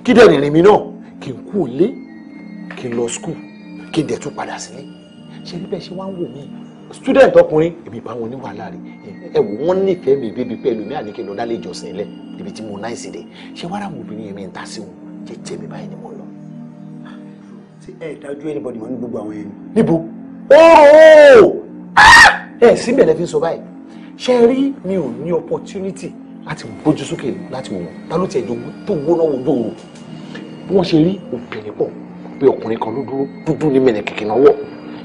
Kí dẹ̀ rìnrìn mi náà kí n kú òlé, kí n lọ school, kí n dẹ̀ tún padà sílé. Ṣe rí bẹ́ẹ̀ ṣe wá ń wò mí, student ọkùnrin èmi bá wọn ní wàhálà rè. Ẹ wò wọ́n nífẹ̀ẹ́ mi bíbí pẹ̀lú mi àní kí n lọ dálé ìjọsìn lẹ̀ níbi tí mo náà sì dé. Ṣé wàrà àwọn obìnrin yẹn mi ń ta sí wọn jẹ́jẹ́ mi báyìí ni mo lọ. Ṣé ẹ dájú anybody mọ̀ ní gbogbo àwọn yẹn? Níbo? Ooo! Ẹ síbẹ̀ lẹ fi ń sọ báyìí. Ṣé rí mi ò ní opportunity Láti bójú sókè láti wò wọ́n, ta ló tiẹ̀ jogún tó gbóná wojú òru. Bí wọ́n ṣe rí obìnrin pọ̀ pé ọkùnrin kan ló dúró dúdú ní mẹ́nẹ̀ kẹ̀kẹ́ náà wọ̀.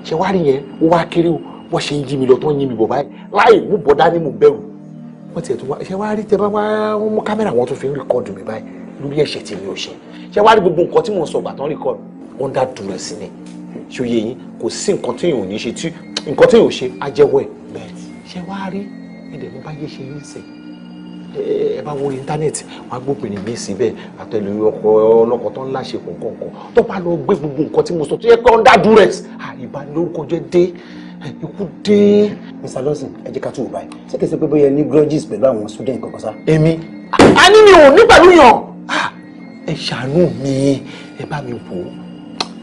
Ṣé wá rí yẹn, ó wá kéré o, wọ́n ṣe ń yí mi lọ tó ń yí mi bọ̀ báyìí láì mú bọ̀dá ní mo bẹ̀rù. Wọ́n tiẹ̀ tó wá, ṣé wá rí tẹ bá wá wọ́n mú kámẹ́rà wọn tó fi ń rìkọ́dù mi báyìí lórí ẹ̀ṣẹ̀ tí mi ò ṣe. Ṣé wá rí gbogbo nǹkan tí mò ń sọ gbà tán rìkọ́dù under duress ni. Ṣé oyè yín kò sí nǹkan tí èèyàn ò ní ṣe tí nǹkan tí èèyàn ò ṣe á jẹ́wọ́ ẹ̀. Ṣé wá rí ẹ̀dẹ̀ mo bá yé ṣe rí sẹ̀ ẹ bá wo íńtánẹ́ẹ̀tì wọn á gbóbìnrin mi síbẹ̀ àtẹlẹ ọkọ ọlọ́kọ tó ń láṣepọ̀ nǹkan tó bá lọ gbé gbogbo nǹkan tí mo sọ tó yẹ pé under duress ìbanilórúkọjẹ́ dé ikú dé. Mr. Lawson, ẹ jẹ́ ká tún wò báyìí, ṣé kìí ṣe pé bóyá ẹ ní grudges pẹ̀lú àwọn student kankan sá. Èmi a ní mi ò ní pẹ̀lú yàn. Ẹ ṣàánú mi, ẹ bá mi wò ó,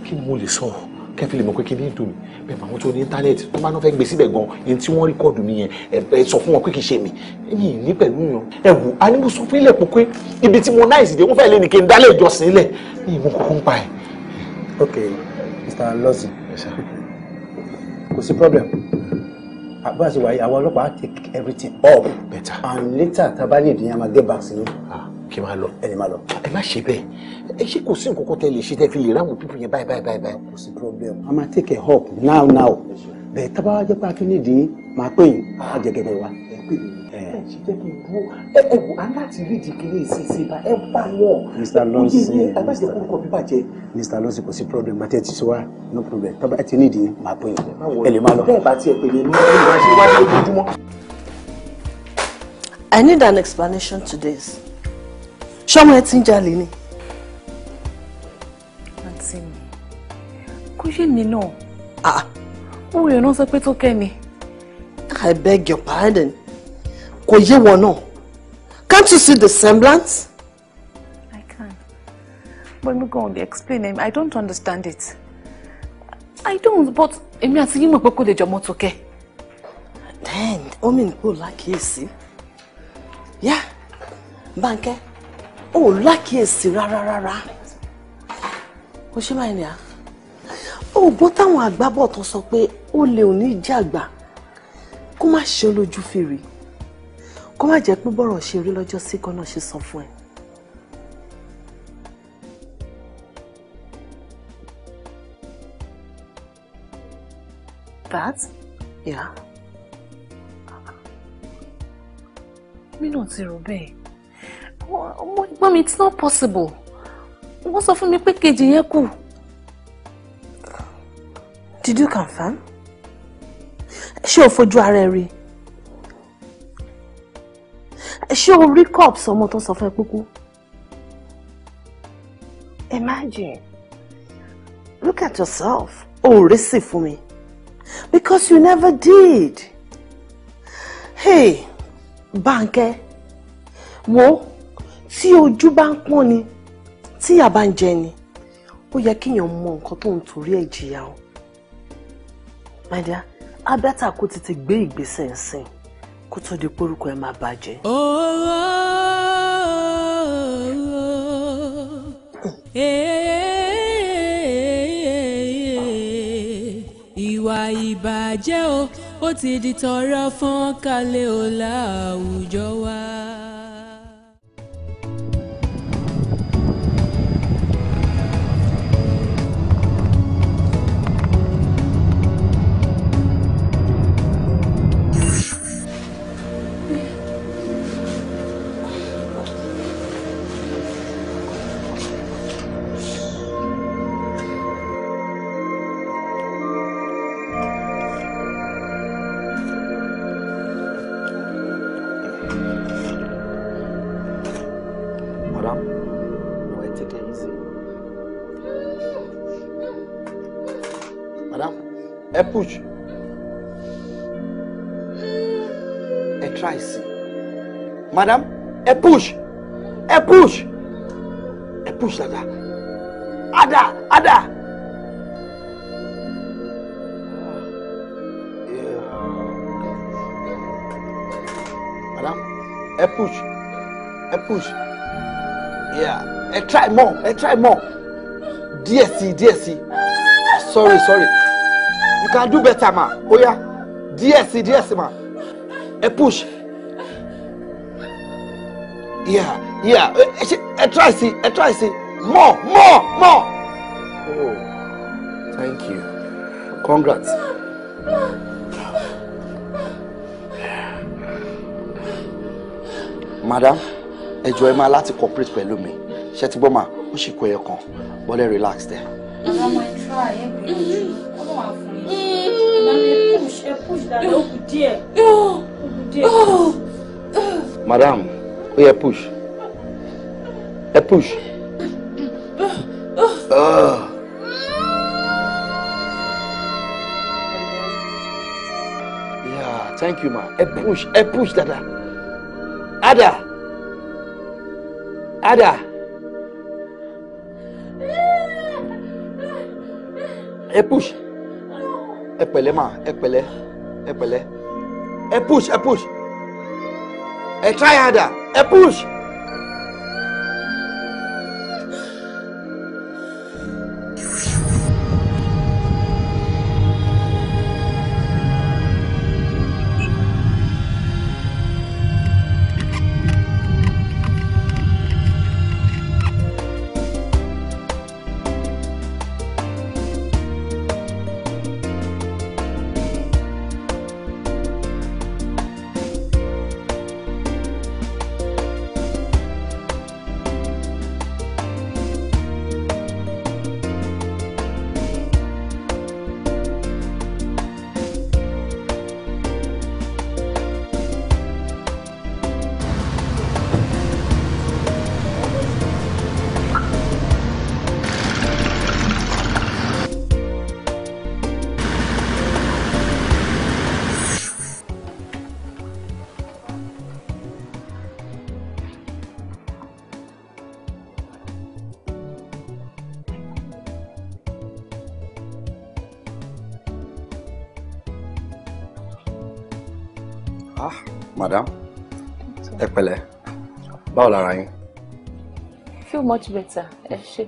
kí ni mo lè sọ kẹfì lè mọ̀ pé kí ní ìdùn mi bẹ́ẹ̀ bá wọn tó ní íńtánẹ́ẹ̀tì tó bá náà fẹ́ gbé síbẹ̀ gan ẹni tí wọ́n rìkọ́ọ̀dù mi yẹn ẹ sọ fún wọn pé kì í ṣe mi mi ní pẹ̀lú yàn. Ẹ wò á ní mo sọ fún ilẹ̀ pọ̀ pé ibi tí mo náà ìsìndé wọ́n fẹ́ lé ní kí n dálé ìjọsìn ilẹ̀ ní ìmú kókó ń pa ẹ̀. Ok, Mr. Lawson, kò sí problem. Bá a ṣe wáyé àwọn ọlọ́pàá take everything up. Better. And later tá a bá ní ìdíyàn máa get back sí yín. Kí n máa lọ. Ẹ lè máa lọ. Ẹ má ṣe bẹ́ẹ̀, ẹ ṣé kò sí nǹkan kan tẹ́ lè ṣe tẹ́ fi lè ráwọn pípọ̀ yẹn báyìí báyìí báyìí. Kò sí problem, a máa take a help now now. Bẹ́ẹ̀ tá a bá wá jẹ́ pé a tún ní ìdí máa pè yín, á jẹ́ gẹ́gẹ́ wa. Ẹ pè mí, ẹ ṣe jẹ́ kí n dúró. Ẹ wò á láti rí ìdí kiri ìsinsìn bá ẹ bá wọn. Mr. Lawson, ẹ má jẹ́ kórúkọ mi bàjẹ́. Mr. Lawson, kò sí problem, bàtẹ́ ti sọ wá no problem, tá a bá ti ní ìdí máa pè yín, ẹ lè máa lọ. Bẹ́ẹ̀ bá tiẹ̀ pè mí ní ìgbà ṣe wá ní ojoojúmọ́. I need an explanation to this. Ṣọ́mọ ẹ ti ń jalè ni. Àǹtí mi, kò yé mi náà. Owó yẹn náà sọ pé tó kẹ́ ni. I beg your pardon. Kò yé wọn náà. Can't you see the semblance? I can. But mi gan dey explain am. I don't understand it. I don't, but èmi àti yín mọ̀ pé kò lè jọmọ́ tó kẹ́. Then, ó mì ní kó lákìyèsí. Yeah, Bánkẹ́, ó lákìyèsí rárá rárá. Ó ṣe báyìí ni à. Ó gbọ́ táwọn àgbábọ̀ tó sọ pé ó lè òní jàgbá kó má ṣe olójú fèrè, kó má jẹ́ pé bọ́rọ̀ ṣe rí lọ́jọ́ sí kan náà ṣe sọ fún ẹ. That? Yeah. Mi náà ti rò bẹ́ẹ̀. Mọ́mí, it's not possible. Wọ́n sọ fún mi pé kejì yẹn kù. Did you confirm? Ṣé o fojú ara ẹ rí? Ṣé o rí cups ọmọ tó sọ fún ẹ kúkú? Imagine. Look at yourself. O ò rí sí fún mi. Because you never did. Hey, Bánkẹ́, wo tí ojú bá ń pọ́n ni, tí ìyà bá ń jẹ ni, ó yẹ kéèyàn mọ nǹkan tó ń torí ẹ̀ jìyà o. My dear, á bẹ́tà kó tètè gbé ìgbésẹ̀ ńsìn kó tó di pórúkọ ẹ̀ máa bàjẹ́. Ìwà ìbàjẹ́ o, ó ti di tọrọ fọ́n kálẹ̀ o láwùjọ wa. Ẹ push, ẹ try sí, madam, ẹ push, ẹ push, ẹ push dada, ada ada. Madam, ẹ push, ẹ push, yeah, ẹ try more, ẹ try more, díẹ̀ sí, díẹ̀ sí, sorry sorry. You can do better, ma. Oya, díẹ̀ sí, díẹ̀ sí, ma. Ẹ push. Yeah, yeah. Ẹ try sí, ẹ try sí. More, more, more. Oh, thank you. Congrats. Madam, ẹ jọ̀ọ́ ẹ máa láti cooperate pẹ̀lú mi. Ṣé ti gbọ́ mà? Ó sì kó ẹyọ kan. Bọ́lẹ̀ relax there. Mama, ẹ try, ẹ gbìyànjú. Ọlọ́run á fún yín. Mama, ẹ push, ẹ push dáadáa, ó kù díẹ̀. Ó kù díẹ̀. Madam, ó yẹ push. Ẹ push. Yeah, thank you, ma. Ẹ push dáadáa. Ada. Ada. Ẹ push. Ẹ pẹ̀lẹ́ ma, ẹ pẹ̀lẹ́, ẹ pẹ̀lẹ́. Ẹ push, ẹ push. Ẹ try harder, ẹ push. Madam, ẹ pẹ̀lẹ́, báwo lára yín? Feel much better, ẹ ṣé.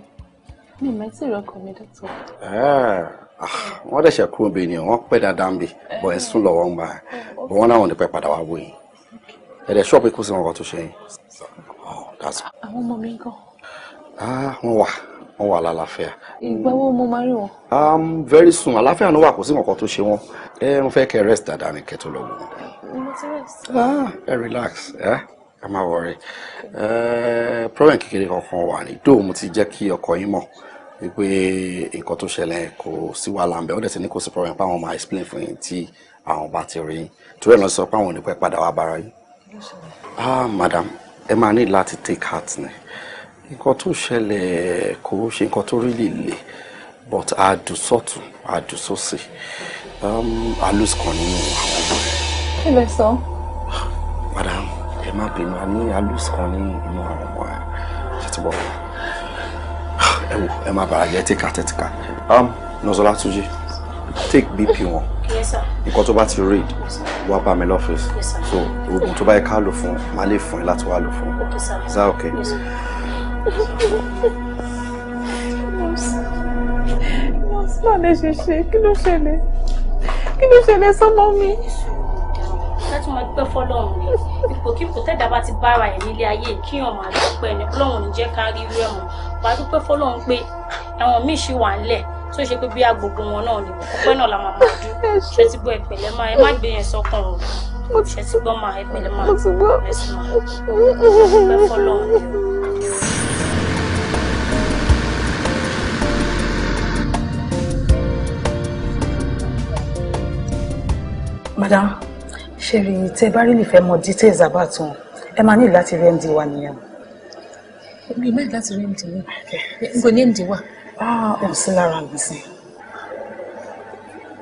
Mi ò tí ì rọ́kọ mi, doctor. Wọ́n dẹ̀ ṣe kúrò bíi ni wọ́n pẹ́ dáadáa ń bì, bọ̀ ẹ̀ sùn lọ́wọ́ ń gbà ẹ̀. Bọ̀ wọ́n náà wọ́n ní pẹ́ padà wá wò yín. Ẹ dẹ̀ ṣọ́ọ̀bù kó sí wọn kan tó ṣe yín. Àwọn ọmọ mi ńkọ́? Wọ́n wà lálàáfíà. Ìgbà wo mo máa rí wọn? Very soon, àlàáfíà ló wà, kò sí nǹkan tó ṣe wọ́n. Ẹ ń fẹ́ kẹ́ rest dáadáa ní kẹ́ tó lọ wò wọ́n. Ẹ relax, ẹ má worry. Problem kékeré kankan wà ní dóò, mo ti jẹ́ kí ọkọ yín mọ̀ wípé nǹkan tó ṣẹlẹ̀ kò sí wàhálà ń bẹ̀. Ó dẹ̀ ti ní kò sí problem pé àwọn máa explain fún yín tí àwọn bá ti rí yín. Torí ẹ̀ lọ sọ pé àwọn ò ní pẹ́ padà wá bára yín. Madam, ẹ máa ní láti take heart ni. Nǹkan tó ṣẹlẹ̀ kò ṣe nǹkan tó really le, but àdùsọ̀tún àdùsọ̀sì àlùsùn nínú àwọn ọmọ rẹ̀. Kí lẹ sọ? Madam, ẹ má bínú, a ní àlùsùn ní inú àwọn ọmọ rẹ̀. Ṣé ti bọ̀? Ẹ wò, ẹ má bàrà jẹ́, take heart, take heart. Nọ́sọ̀lá Túnjí, take BP wọn. Yes, sir. Nǹkan tó bá ti read, wá bá mi lọ́fíìsì. Yes, sir. So oògùn tó bá yẹ ká lò fún, màá lè fún ẹ láti wá lò fún. Okay, sir. Is that okay? Yes, sir. Nọ́ọ̀sì, báwo lè ṣe ṣe? Kí ló ṣẹlẹ̀? Kí ló ṣẹlẹ̀ sọ́mọ mi? Láti máa dúpẹ́ fọ́lọ́run ni. Ipòkípò tẹ́dá bá ti bára ẹ̀ nílé ayé, kíyàn máa dúpẹ́ ni. Ọlọ́run ò ní jẹ́ ká rí irú ẹ̀ mọ́. Wàá dúpẹ́ fọ́lọ́run pé àwọn míì ṣì wà ńlẹ̀ tó ṣe pé bí agbègbè wọn náà ni ọpẹ́ náà la máa máa dú. Ṣé ti gbọ́? Ẹ pẹ̀lẹ́ máa, ẹ má gbé yẹn sọ́kàn o. Ṣé ti gbọ́ máa, ẹ pẹ̀lẹ́ máa. Ẹ sì máa dúpẹ́ fọ́lọ́run ni o. Madam, ṣe rí tẹ́ bá rí lè fẹ́ mọ details about wọn, ẹ máa ní láti rí MD wa nìyẹn. Mi ò ní láti rí MD wa. N kò ní MD wa. Ah, ò sí lára mi sí.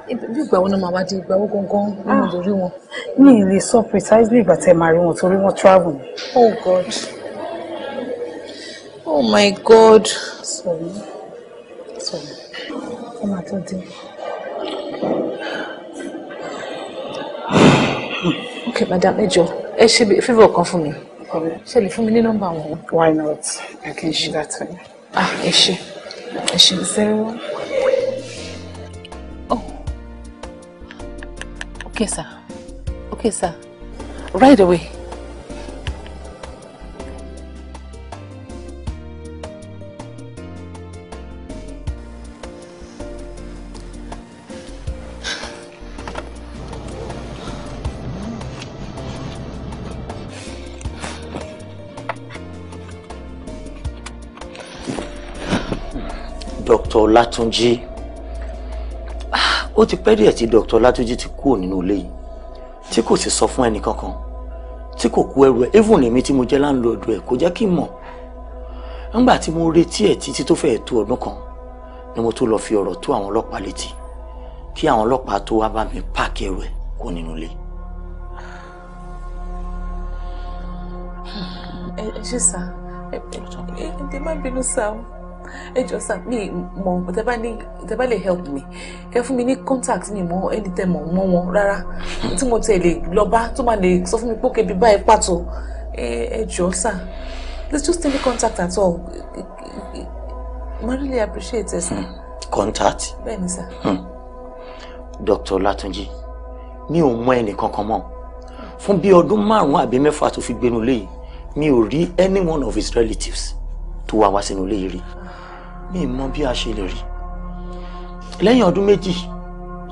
Bí ìgbà wo ni màá wá dé? Ìgbà wo gangan ni mo lè rí wọn? Mi ì lè sọ precisely ìgbà tẹ́ máa rí wọn torí wọ́n travel. Oh God. Oh my God. Sorry. Sorry. Ẹ máa tó dé. Okay, madam, ẹ jọ̀ọ́, ẹ ṣe favour kan fún mi. Ṣé lè fún mi ní nọ́mbà wọn? Why not? I can do that for you. Ah, ẹ ṣé. Ẹ ṣé. 0. Oh. Okay, sir. Okay, sir. Right away. Dr. Ọlátúnjí. Ó ti pẹ́ díẹ̀ tí Dr. Ọlátúnjí ti kúrò nínú ilé yìí, tí kò sì sọ fún ẹnì kankan, tí kò kó ẹrù ẹ̀. Even èmi tí mo jẹ́ láńlọ́ọ̀dù ẹ̀ kò jẹ́ kí n mọ̀. Nígbà tí mo retí ẹ̀ títí tó fẹ́ẹ̀ tó ọdún kan ni mo tó lọ fi ọ̀rọ̀ tó àwọn ọlọ́pàá létí, kí àwọn ọlọ́pàá tó wá bá mi páàkì ẹrù ẹ̀ kó nínú ilé. Ẹ ṣé sá, ẹ ẹ má bínú sá o. Ẹ jọ̀ọ́ sá, mi mọ̀ tẹ́ bá ní, tẹ́ bá lè help me, kẹ́ fún mi ní contact. Mi mọ̀ ẹni tẹ́ mọ̀ mọ́ wọn rárá tí mo tẹ̀ lè lọ bá tó máa lè sọ fún mi pé òkè bí báyìí pàtó. Ẹ jọ̀ọ́ sá, please, just any contact at all. Mo really appreciate it, sir. Contact? Bẹ́ẹ̀ ni sá. Dr. Ọlátúnjí, mi ò mọ ẹnì kankan mọ́. Fún bí ọdún 5 àbí 6 tó fi gbénu ilé yìí, mi ò rí any one of his relatives tó wá wá sínú ilé yìí rí. Mi mọ bí a ṣe lè rí. Lẹ́yìn ọdún 2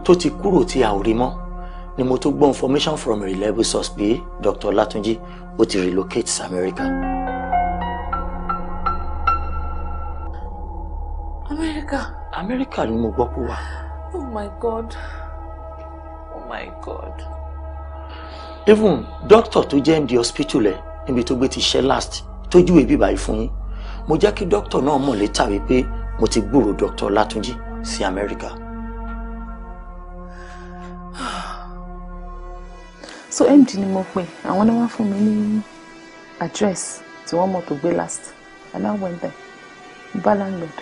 tó ti kúrò tí a ò rí mọ́ ni mo tó gbọ́ information from a reliable source pé Dr. Ọlátúnjí ó ti relocate sí America. America? America ni mo gbọ́ pé wà. Oh my God. Oh my God. Even doctor tó jẹ́ MD hospital ẹ̀ níbi tó gbé ti ṣe last tó júwèé bíbá yìí fún yín, mo jẹ́ kí doctor náà mọ̀ létà wípé mo ti gbúròó Dr. Ọlátúnjí sí America. So MD ni mo pè, àwọn náà wá fún mi ní address tí wọ́n mọ̀ tó gbé last, and I went there. Bá landlord,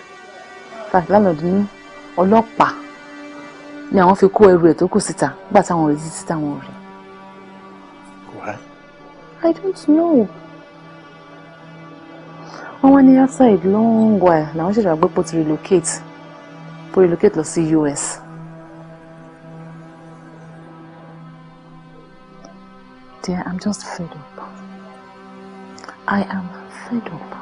fact, landlord ní ọlọ́pàá ni àwọn fi kó ẹrù ẹ̀ tó kù síta nígbà táwọn retí títà wọn rí. Why? I don't know. Wọ́n wá ní after a long while làwọn ṣẹ̀ṣẹ̀ wá gbé pò ti relocate, pò relocate lọ sí US. Dear, I'm just fed up. I am fed up.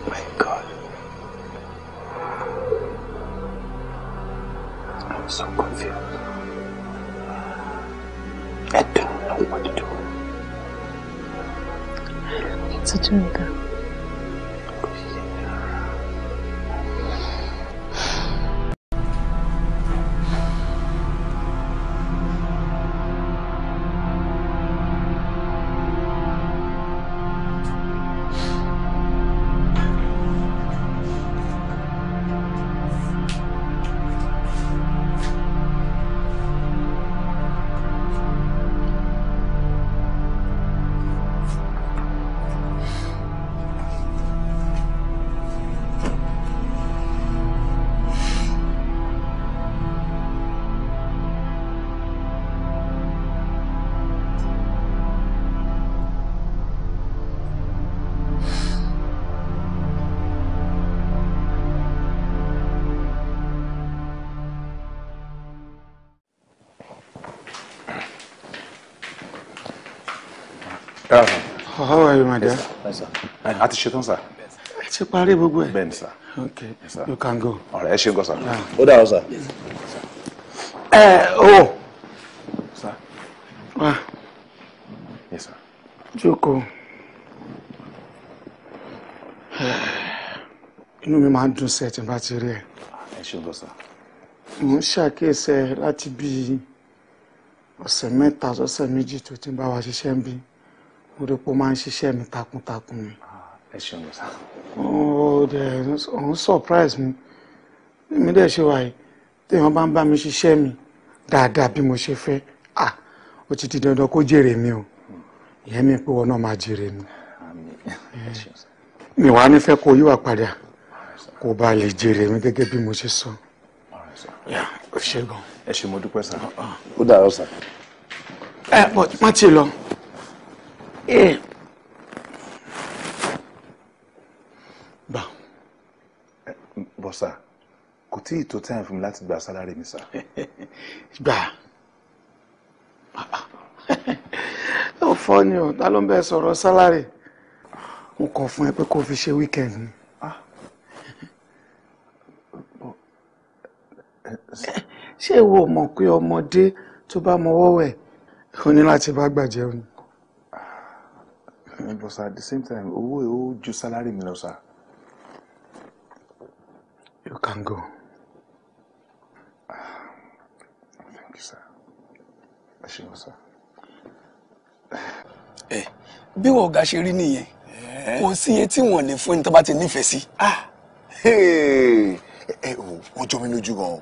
My God. I'm so confused. I don't know what to do. What to do with that? How are you, my dear? Yes, sir. A ti ṣetán, sir. Ẹ ti parí gbogbo ẹ̀. Bẹ́ẹ̀ni, sir. Okay, Yes, sir. you can go. Ọ̀rẹ́ ẹ ṣe ń gọ́, sir. Ó dàárọ̀, sir. Ẹ o. Sir. Wá. Yes, sir. Jókòó. Inú mi máa ń dùn sí ẹ tí n bá ti rí ẹ. Ẹ ṣe ń gọ́, sir. Mo ń ṣàkíyèsí ẹ láti bí ọ̀sẹ̀ 3 sọ́sẹ̀ 2 tó ti ń bá wa ṣiṣẹ́ ń bí. Mo rí pé ó máa ń ṣiṣẹ́ mi takuntakun ni. Ẹ ṣeun gọ́, sir. Ó dẹ̀ òun surprise mi. Mi dẹ̀ ṣe wà yìí, téèyàn bá ń bá mi ṣiṣẹ́ mi dáadáa bí mo ṣe fẹ́, ah, ó ti di dandan kó jèrè mi o. Ìyẹn mi pé wọn náà máa jèrè mi. Ẹ ṣeun, sir. Mi wàá nífẹ̀ẹ́ kó yíwà padà kó bá lè jèrè mi gẹ́gẹ́ bí mo ṣe sọ. Ó ṣe gan. Ẹ ṣé, mo dúpẹ́, sir. Ó dàárọ̀, sir. Ẹ but má ti lọ. Gbà. But sir, kò tí ì tó time fún mi láti gba salary mi, sir. Gbà. Ó fọ́ ni o, ta ló ń bẹ sọ̀rọ̀ salary? Mo kàn fún ẹ pé kó fi ṣe weekend ni. Ṣé ìwọ mọ̀ pé ọmọdé tó bá mọwọ́ wẹ̀ ó ní láti bá gbà jẹun ni? But sir, at the same time, owó ẹ̀ ó ju salary mi lọ, sir. You can go. Thank you, sir. Ẹ ṣé o, sir. Ẹ bí wọn ọ̀gá ṣe rí nìyẹn, kò sí iye tí wọn lè fún ẹni tó bá ti nífẹ̀ẹ́ sí. Ẹ ò, wọ́n jọ mí lójú gan-an.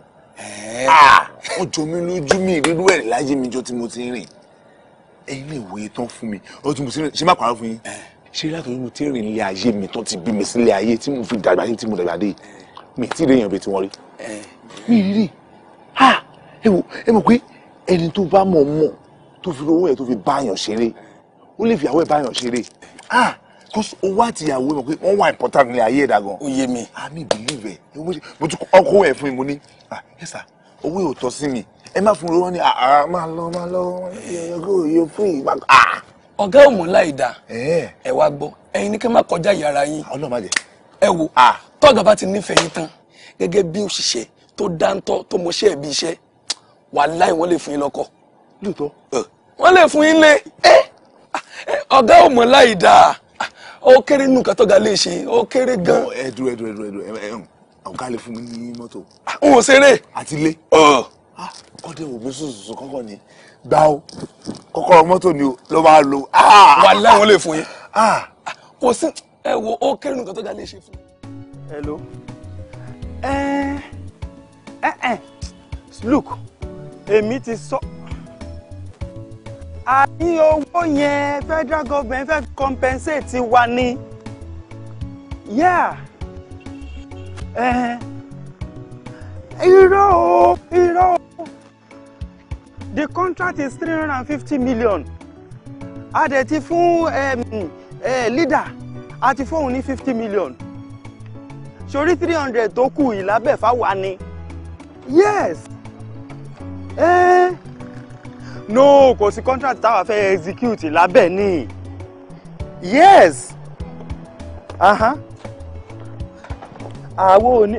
Wọ́n jọ mí lójú, mi ìrírú ẹ̀ láyé mi jọ tí mo ti ń rìn. Ẹ̀yin lè wòye tán fún mi ọdún tí mo ti rìn, ṣé má pàrọ̀ fún yín? Ṣé látọ̀dún mo ti rìn nílé ayé mi tán ti bí mi sílé ayé tí mo fi dàgbà sí tí mo dàgbà dé, mi tí ì rí èèyàn bíi tiwọn rí. Mi rí rí. Ẹ wò, ẹ mọ̀ pé ẹni tó bá mọ̀ mọ̀ tó fi owó ẹ̀ tó fi báyàn ṣeré, ó lè fi àwọ̀ ẹ̀ báyàn ṣeré. Cause owó àti ìyàwó ẹ̀ mọ̀ pé wọ́n wà important ní ayé ẹ̀dá gan. Ó yé mi. Àmì believe ẹ̀, mo tún ọkọ̀ ẹ̀ fún mi, mo ní yes sir, owó yóò tọ́ sí mi, ẹ má fún mi lówó ní máa lọ máa lọ yóò fún ìgbà. Ọ̀gá ò mọ̀ láì dáa. Ẹ wá gbọ́, ẹ̀yin ní kí n má kọjá yàrá yín. Ọlọ́run má jẹ́. Ẹ wo, tọ́gà bá ti nífẹ̀ẹ́ yín tán gẹ́gẹ́ bí òṣìṣẹ́ tó dáńtọ́ tó mọṣẹ́ ẹ̀bí iṣẹ́, wàláhì wọ́n lè fún yín lọ́kọ̀. Lóòótọ́. Wọ́n lè fún yín lé. Ọ̀gá ò mọ̀ láì dáa, ó kéré nù kátó ga lè ṣe, ó kéré gan. Ẹ dúró ẹ dúró ẹ dúró ẹ ọ̀gá lè fún mi ní mọ́tò. N ò ṣeré. Àti ilé. Kọ́dé wò mí sùsùsù kọ́kọ́ ni gbà ó, kọ́kọ́rọ́ mọ́tò ni ló máa lo. Wàláhì wọ́n lè fún yín. Kò sí, ẹ wo, ó kéré nù kátó ga lè ṣe fún. Hello. Look, èmi ti sọ. Àní owó yẹn federal government fẹ́ compensate wa ni. Yeah. Irọ́ o, irọ́ o. The contract is 350 million. A dẹ̀ ti fún leader, a ti fóun ní 50 million. Sórí 300 tó kù ìlábẹ̀fà wa ni. Yes. No, kò sí contract táwa fẹ́ execute lábẹ́ ni. Yes. Àwọn ò ní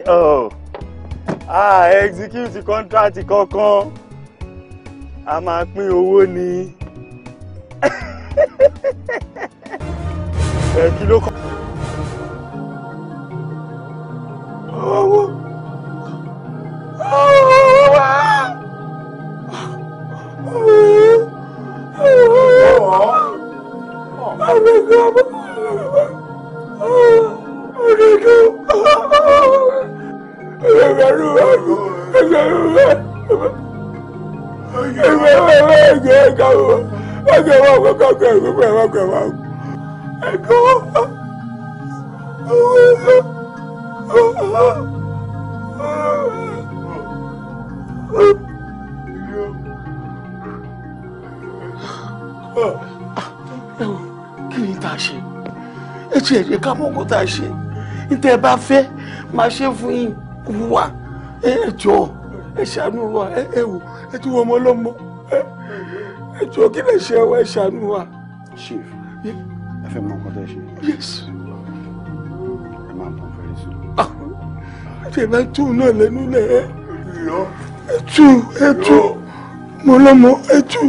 execute contract kankan, a máa pín owó ni. Ẹ kí ló kọ́? Owó. Owó wá. Kí ni tá a ṣe? Ẹ ti ẹ̀jẹ̀ ká mọ́ kó tá a ṣe. Níta ẹ bá fẹ́ máa ṣe fún yín wà. Ẹ jọ̀ọ́, ẹ ṣàánú wa, ẹ wò, ẹ tún wọ ọmọ ọlọ́mọ. Ẹ jọ̀ọ́, kí lè ṣe wa, ẹ ṣàánú wa. Chief, ẹ fẹ́ mọ nǹkan tẹ́ ṣe. Yes. Ẹ máa bọ̀ very soon. Ẹ bá tú náà lẹ́nu lẹ̀ ẹ́. Ẹ tú, ẹ tú, ọmọ ọlọ́mọ, ẹ tú.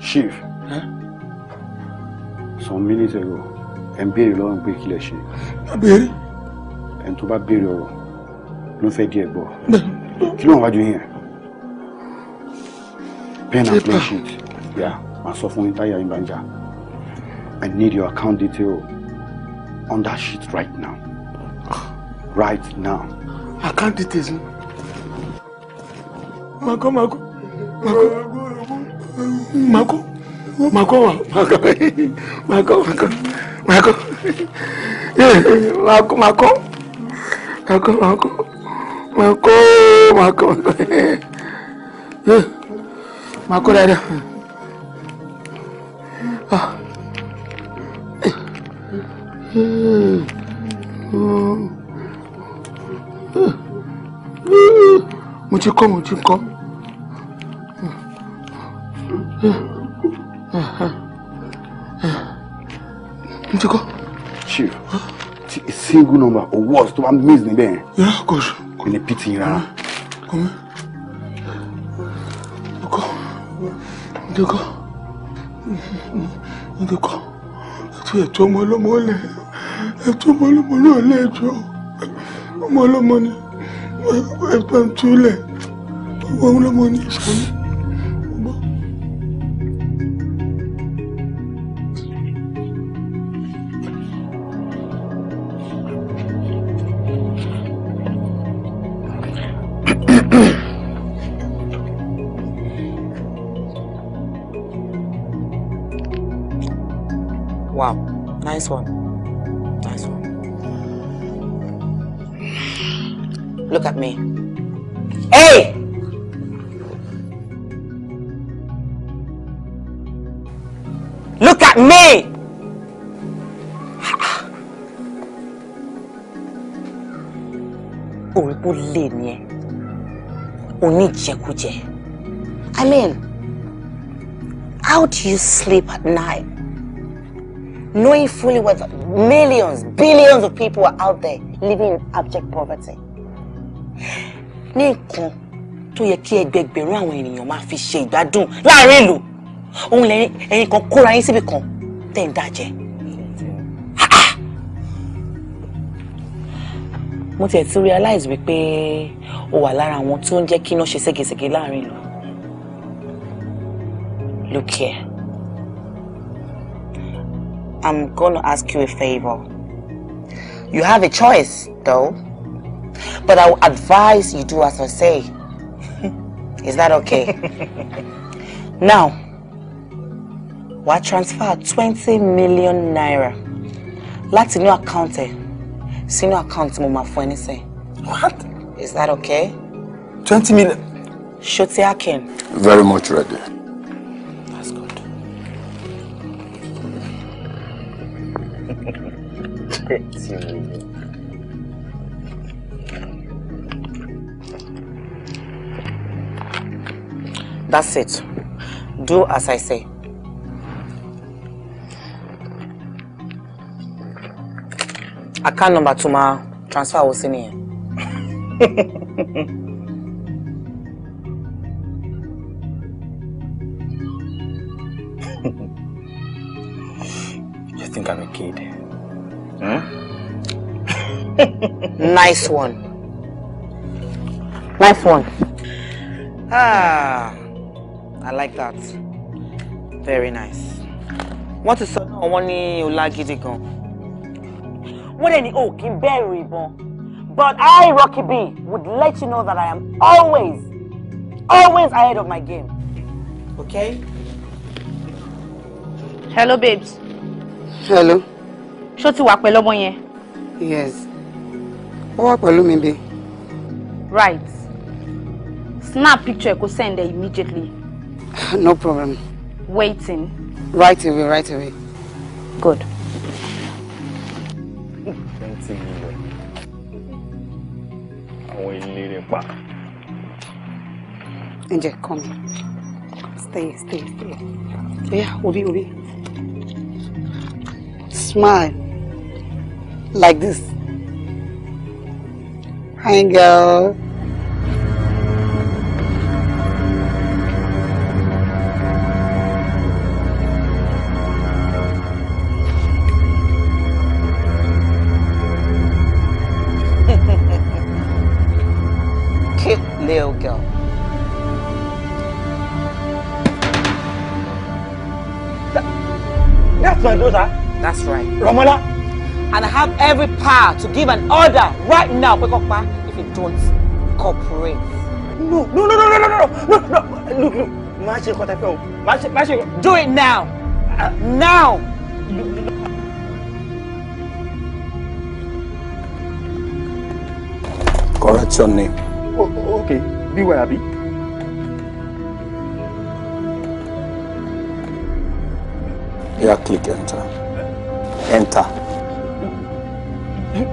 Chief, some minutes ago, ẹ ń béèrè lọ́wọ́ pé kí lẹ ṣe. Béèrè. Ẹni tó bá béèrè ọ̀rọ̀ ló ń fẹ́ díẹ̀ gbọ́. Kí ló ń wájú yín yẹn? Pen and plain sheet. Yeah, màá sọ fún yín táyà yín bá ń jà. I need your account detail on that sheet right now. Right now. Account details. Mako, mako, mako, mako, mako, mako, mako, mako, mako, mako, mako, mako, mako, mako, mako dáadáa. Mo ti kọ́, mo ti kọ́. Mo ti kọ́. Chief, tí a single number or words tó bá miss níbẹ̀ yẹn. Yeah, kò sí. Kò ní pity yín rárá. Kò mí. Mo kọ́. Mo ti kọ́. Mo ti kọ́. Ẹtú ẹ̀tọ́ ọmọ ọlọ́mọ lẹ̀. Ẹ̀tọ́ ọmọ ọlọ́mọ náà lẹ́jọ́. Ọmọ ọlọ́mọ ni. Ẹ̀tọ́ ń túlẹ̀. Ọmọ ọlọ́mọ ni ìṣàlẹ̀. Wow, nice one. Nice one. Look at me. Hey! Look at me! Òrìpó lè ní ẹ. Oníjẹkújẹ. I mean, how do you sleep at night? Knowing fully well that millions, billions of people are out there living in abject poverty. Ní nǹkan tó yẹ kí ẹgbẹgbẹ̀rún àwọn ènìyàn máa fi ṣe ìgbádùn láàrin ìlú, òun lẹ́yìn ẹ̀yin kan kóra yín síbi kan tẹ̀ ń dájẹ́. Mo tiẹ̀ ti realize wípé o wà lára àwọn tó ń jẹ́ kí iná ṣe ségesège láàrin ìlú. Look here. I'm gonna ask you a favor. You have a choice, though. But I will advise you do as I say. Is that okay? Now, wàá transfer 20 million naira láti inú account ẹ sínú account mo máa fún ẹ nísìnyí. What? Is that okay? 20 million. Ṣó ti Akin? Very much ready. That's good. 20 million. That's it. Do as I say. Account number to my transfer was in here. You think I'm a kid? Hmm? Nice one. Nice one. Ah, I like that. Very nice. Wọ́n ti sọ náà wọ́n ní ọlá gidi gan. Wọ́n dẹ̀ ní o kì í bẹ̀rù ìbọn. But I, Rocky B, would let you know that I am always, always ahead of my game. Okay? Hello, babes. Hello. Ṣó ti wà pẹ̀lú ọmọ yẹn? Yes. Ó wà pẹ̀lú mi bí. Right. Snap picture kó send her immediately. No problem. Waiting. Right away, right away. Good. 20 million. Àwọn eléré pa. Angel, come. Stay, stay, stay. Yeah, Obi, Obi. Smile. Like this. Hi, girl. Cute little girl. That's my daughter. That's right. Romola. And I have every power to give an order right now, Pekopa, if you don't cooperate. No, no, no, no, no, no, no, no, no. Look, look. Má ṣe nǹkan tẹ́ fẹ́ o. Má ṣe, má ṣe. Do it now. Now. Correct your name. Oh, okay. Be where I be. Yeah, click enter. Enter. Good.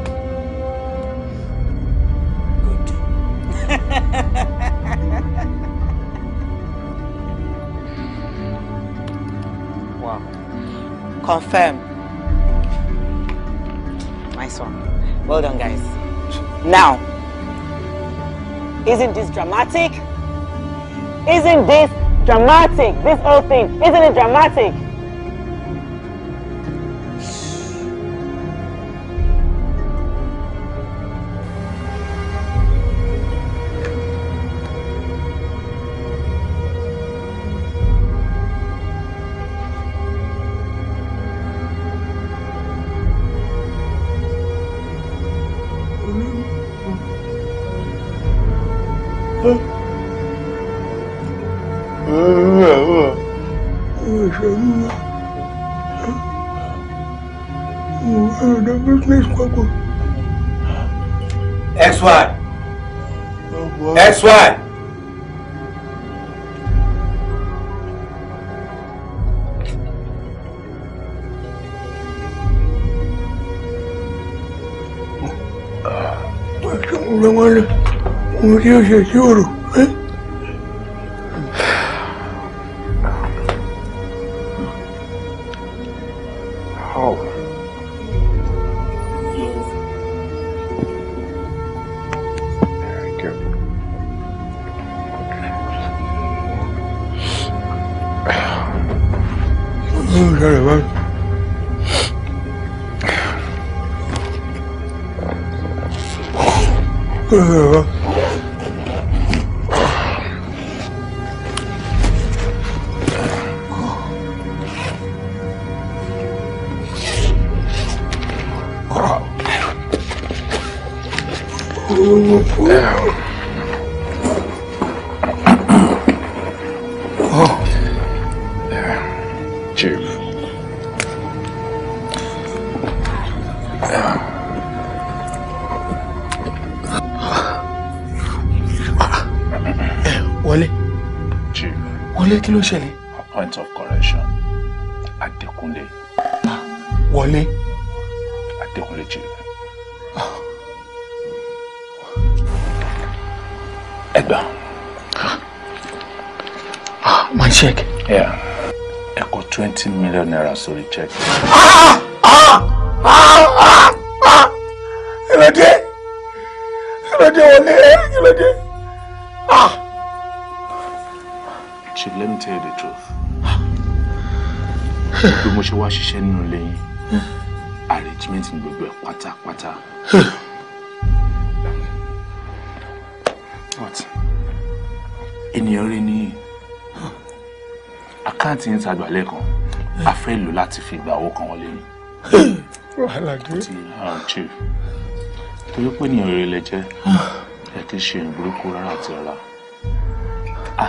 Confirm. Nice one. Well done, guys. Now, isn't this dramatic? Isn't this dramatic? This whole thing, isn't it dramatic? XY. XY. Kí ló ṣẹlẹ̀? A point of correction. Adékúnlé. Wọlé. Adékúnlé Chief. Ẹ gbà. My check. Yeah. Ẹ kọ 20 million naira sórí check. Kí ló dé? Kí ló dé Wọlé? Kí ló dé? Chief, let me tell you the truth. Bí mo ṣe wá ṣiṣẹ́ nínú ilé yín, arrangement ní gbogbo ẹ̀ pátápátá. But ènìyàn rí ní àkáǹtì yín tàgbà lẹ́ẹ̀kan, a fẹ́ lò láti fi gba owó kan wọlé ni. Wàhálà dé. Chief, torí pé ènìyàn rere lẹ jẹ́, ẹ kì í ṣe ìrìn burúkú rárá àti rárá.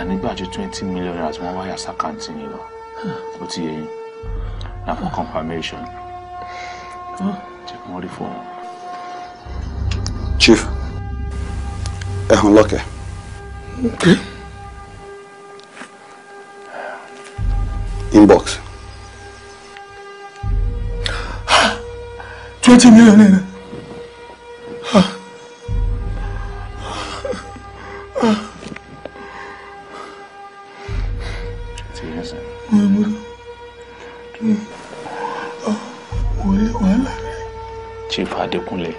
Nígbà ju 20 million naira tí wọ́n wáyà sàkáǹtì yín lọ, ó ti yé yín. Na for confirmation, jẹ́ kí wọ́n rí fóònù. Chief, ẹ hàn lọ́kẹ́. Okay. Inbox. 20 million naira. Chief Adékúnlé.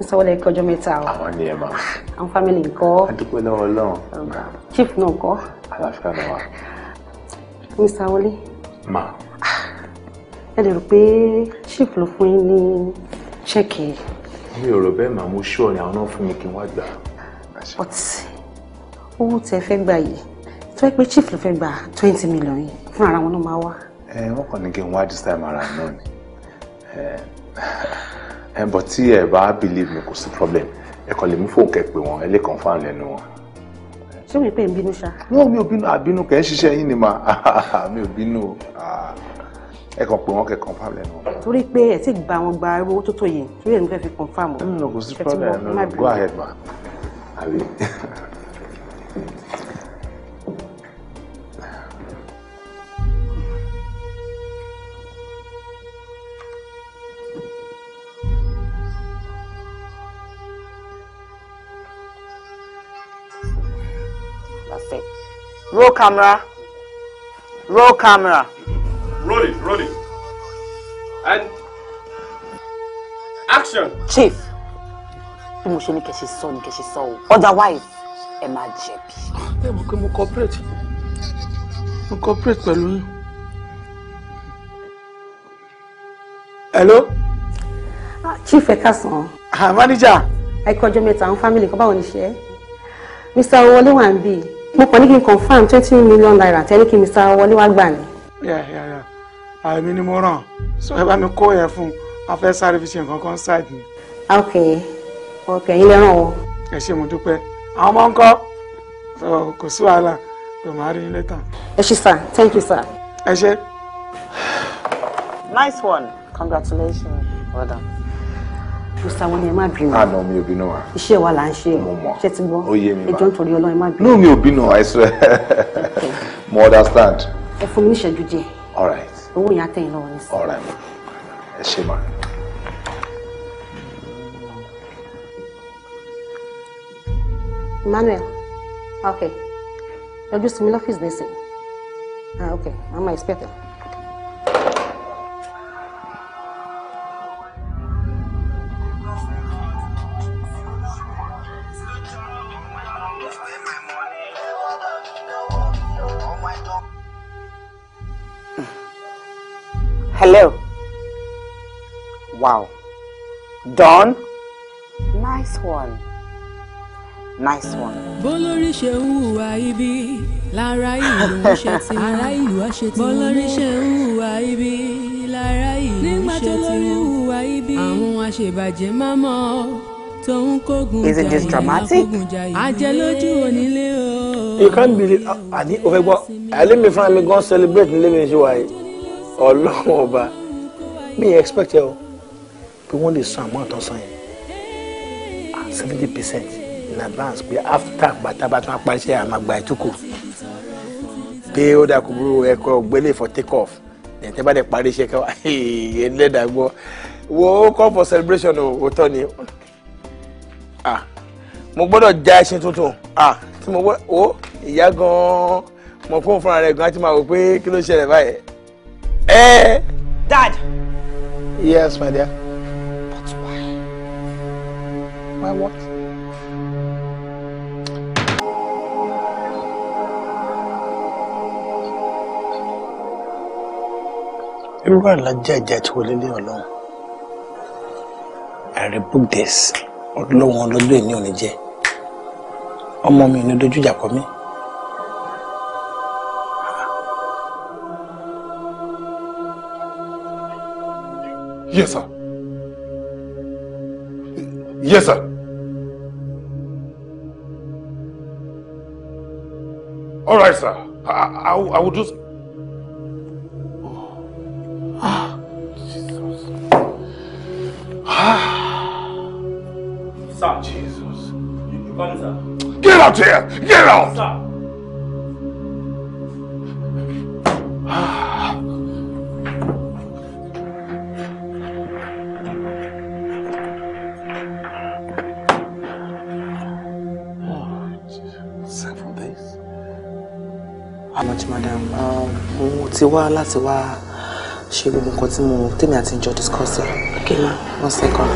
Mr. Wọlé, kọjọ mẹ́ta o. Àwọn ni ẹ máa. Àwọn family ńkọ́? A dúpẹ́ lọ́wọ́ Ọlọ́run. Chief náà ńkọ́? Àlàáfíà náà wà. Mr. Wọlé. Ma. Ẹ lè rò pé chief ló fún yín ní ṣẹ́ẹ̀kì. Mi ò rò bẹ́ẹ̀ màá mú ṣọ́ọ̀ ni àwọn náà fún mi kí n wá gbà. But owó tẹ fẹ́ gbà yìí, tó yẹ pé chief ló fẹ́ gba 20 million yìí, fún ara wọn ló máa wá. Ẹ wọ́n kàn ní kí n wá this time around náà ni. Ẹ but tí ẹ bá believe mi kò sí problem, ẹ kàn lè mú fóònù kẹ́ pé wọn, ẹ lè confirm lẹ́nu wọn. Ṣé mi pé ń bínú ṣá? No, mi ò bínú, àbínú kẹ́ ń ṣiṣẹ́ yín ni mà. Mi ò bínú o. Ẹ kàn pé wọ́n kẹ́ confirm lẹ́nu wọn. Torí pé ẹ ti gba àwọn gba irú owó tó tó yẹn, torí ẹ̀ ń fẹ́ fi confirm o. No, kò sí problem. No, go ahead ma. Àbí. That's it. Roll camera. Roll camera. Roll it, roll it. And action. Chief, bí mo ṣe ní kẹ́ ṣe sọ ní kẹ́ ṣe sọ o. Otherwise, ẹ máa jẹ̀bi. Ẹ mọ̀ pé mo cooperate. Mo cooperate pẹ̀lú yín. Hello? Chief, ẹ káàsán. Ah, manager. Ẹ kú ọjọ́ mẹ́ta, àwọn family kan báwo ni ṣe é? Mr. Wọlé wà ń bí. Mo kàn ní kí n confirm ₦20 million tẹ́ ní kí Mr. Wọlé wá gbà ní. Yeah. Àmì ni mo ràn. So ẹ bá mi kó yẹn fún un. A fẹ́ sáré fi ṣe nǹkan kan side ni. Ok, ẹ̀yin lẹ ràn wọ́n. Ẹ ṣé, mo dúpẹ́. Àwọn ọmọ ń kọ́. So kò sí wàhálà. Kò máa rí yín later. Ẹ ṣé sir, thank you sir. Ẹ ṣé. Nice one. Congratulations. Well done. Mr. Wọlé, ẹ má bínú. Ah, no, mi ò bínú wa. Iṣẹ́ wa là ń ṣe o. Mo mọ̀. Ṣé ti gbọ́? Ó yé mi Ẹ ma. jọ̀ọ́ nítorí Ọlọ́run, ẹ má bínú. No, mi ò bínú, I swear. Mo understand. Ẹ fún mi ní ìṣẹ́jú díẹ̀. All right. Owó yẹn á tẹ̀yìn lọ́wọ́ nísìnyí. All right. Ẹ ṣé ma. Emmanuel, okay. Yọjú sí mi lọ́fíìsì nísìnyí. Ah, okay, I'm expecting. Hello. Wow. Done. Nice one. Nice one. Bólórí ṣe ń hùwà ibi lára ìlú ń ṣe tí ará ìlú á ṣe tí bólórí ṣe ń hùwà ibi lára ìlú ń ṣe tí nígbà tó lórí hùwà ibi àwọn àṣebàjẹ́ máa mọ̀ tó ń kógun Isn't this dramatic? Àjẹlójú onílé o. You can't believe, àní o fẹ́ gbọ́, àlẹ́ mi fúnra mi gan celebrate nílé mi ṣe wáyé. Ọlọ́run ọba, mi expect ẹ o pé wọ́n lè san àmọ́ àtọ́sán yẹn 70% in advance, pé after bàtà bá tún apá iṣẹ́ àmàgbà ìtúkù, pé ó dà kó burú ẹ̀kọ́ ògbélé for take off, then tẹ́ bá dẹ̀ parí iṣẹ́ kẹwàá ẹlẹ́dàá gbọ́ wo call for celebration o. Òótọ́ ni, ah, mo gbọ́dọ̀ já ẹṣin tuntun, ah, tí mo gbọ́dọ̀ o ìyá gan-an mọ̀ fún fúnra rẹ̀ gan-an ti máa wò pé kí ló ṣẹlẹ̀ báyìí. Ẹ. Dad. Yes, my dear. But why? Why what? Irú àlájá ìjà tí wọlé lé Ọlọ́run. I rebuke this. Ọlọ́run ọlọ́dún èní ò ní jẹ́. Ọmọ mi ò ní dojú ìjà kọ mí. Yes, sir. Yes, sir. All right, sir. I will just. Oh. Ah, Jesus. Ah. Sir. Jesus. You come, sir. Get out here! Get out! Sir. Ah. 7 days. How much, madam? Mo ti wá láti wá ṣe gbogbo nǹkan tí mo tèmi àti ìjọ discuss ẹ. Okay, ma. One second.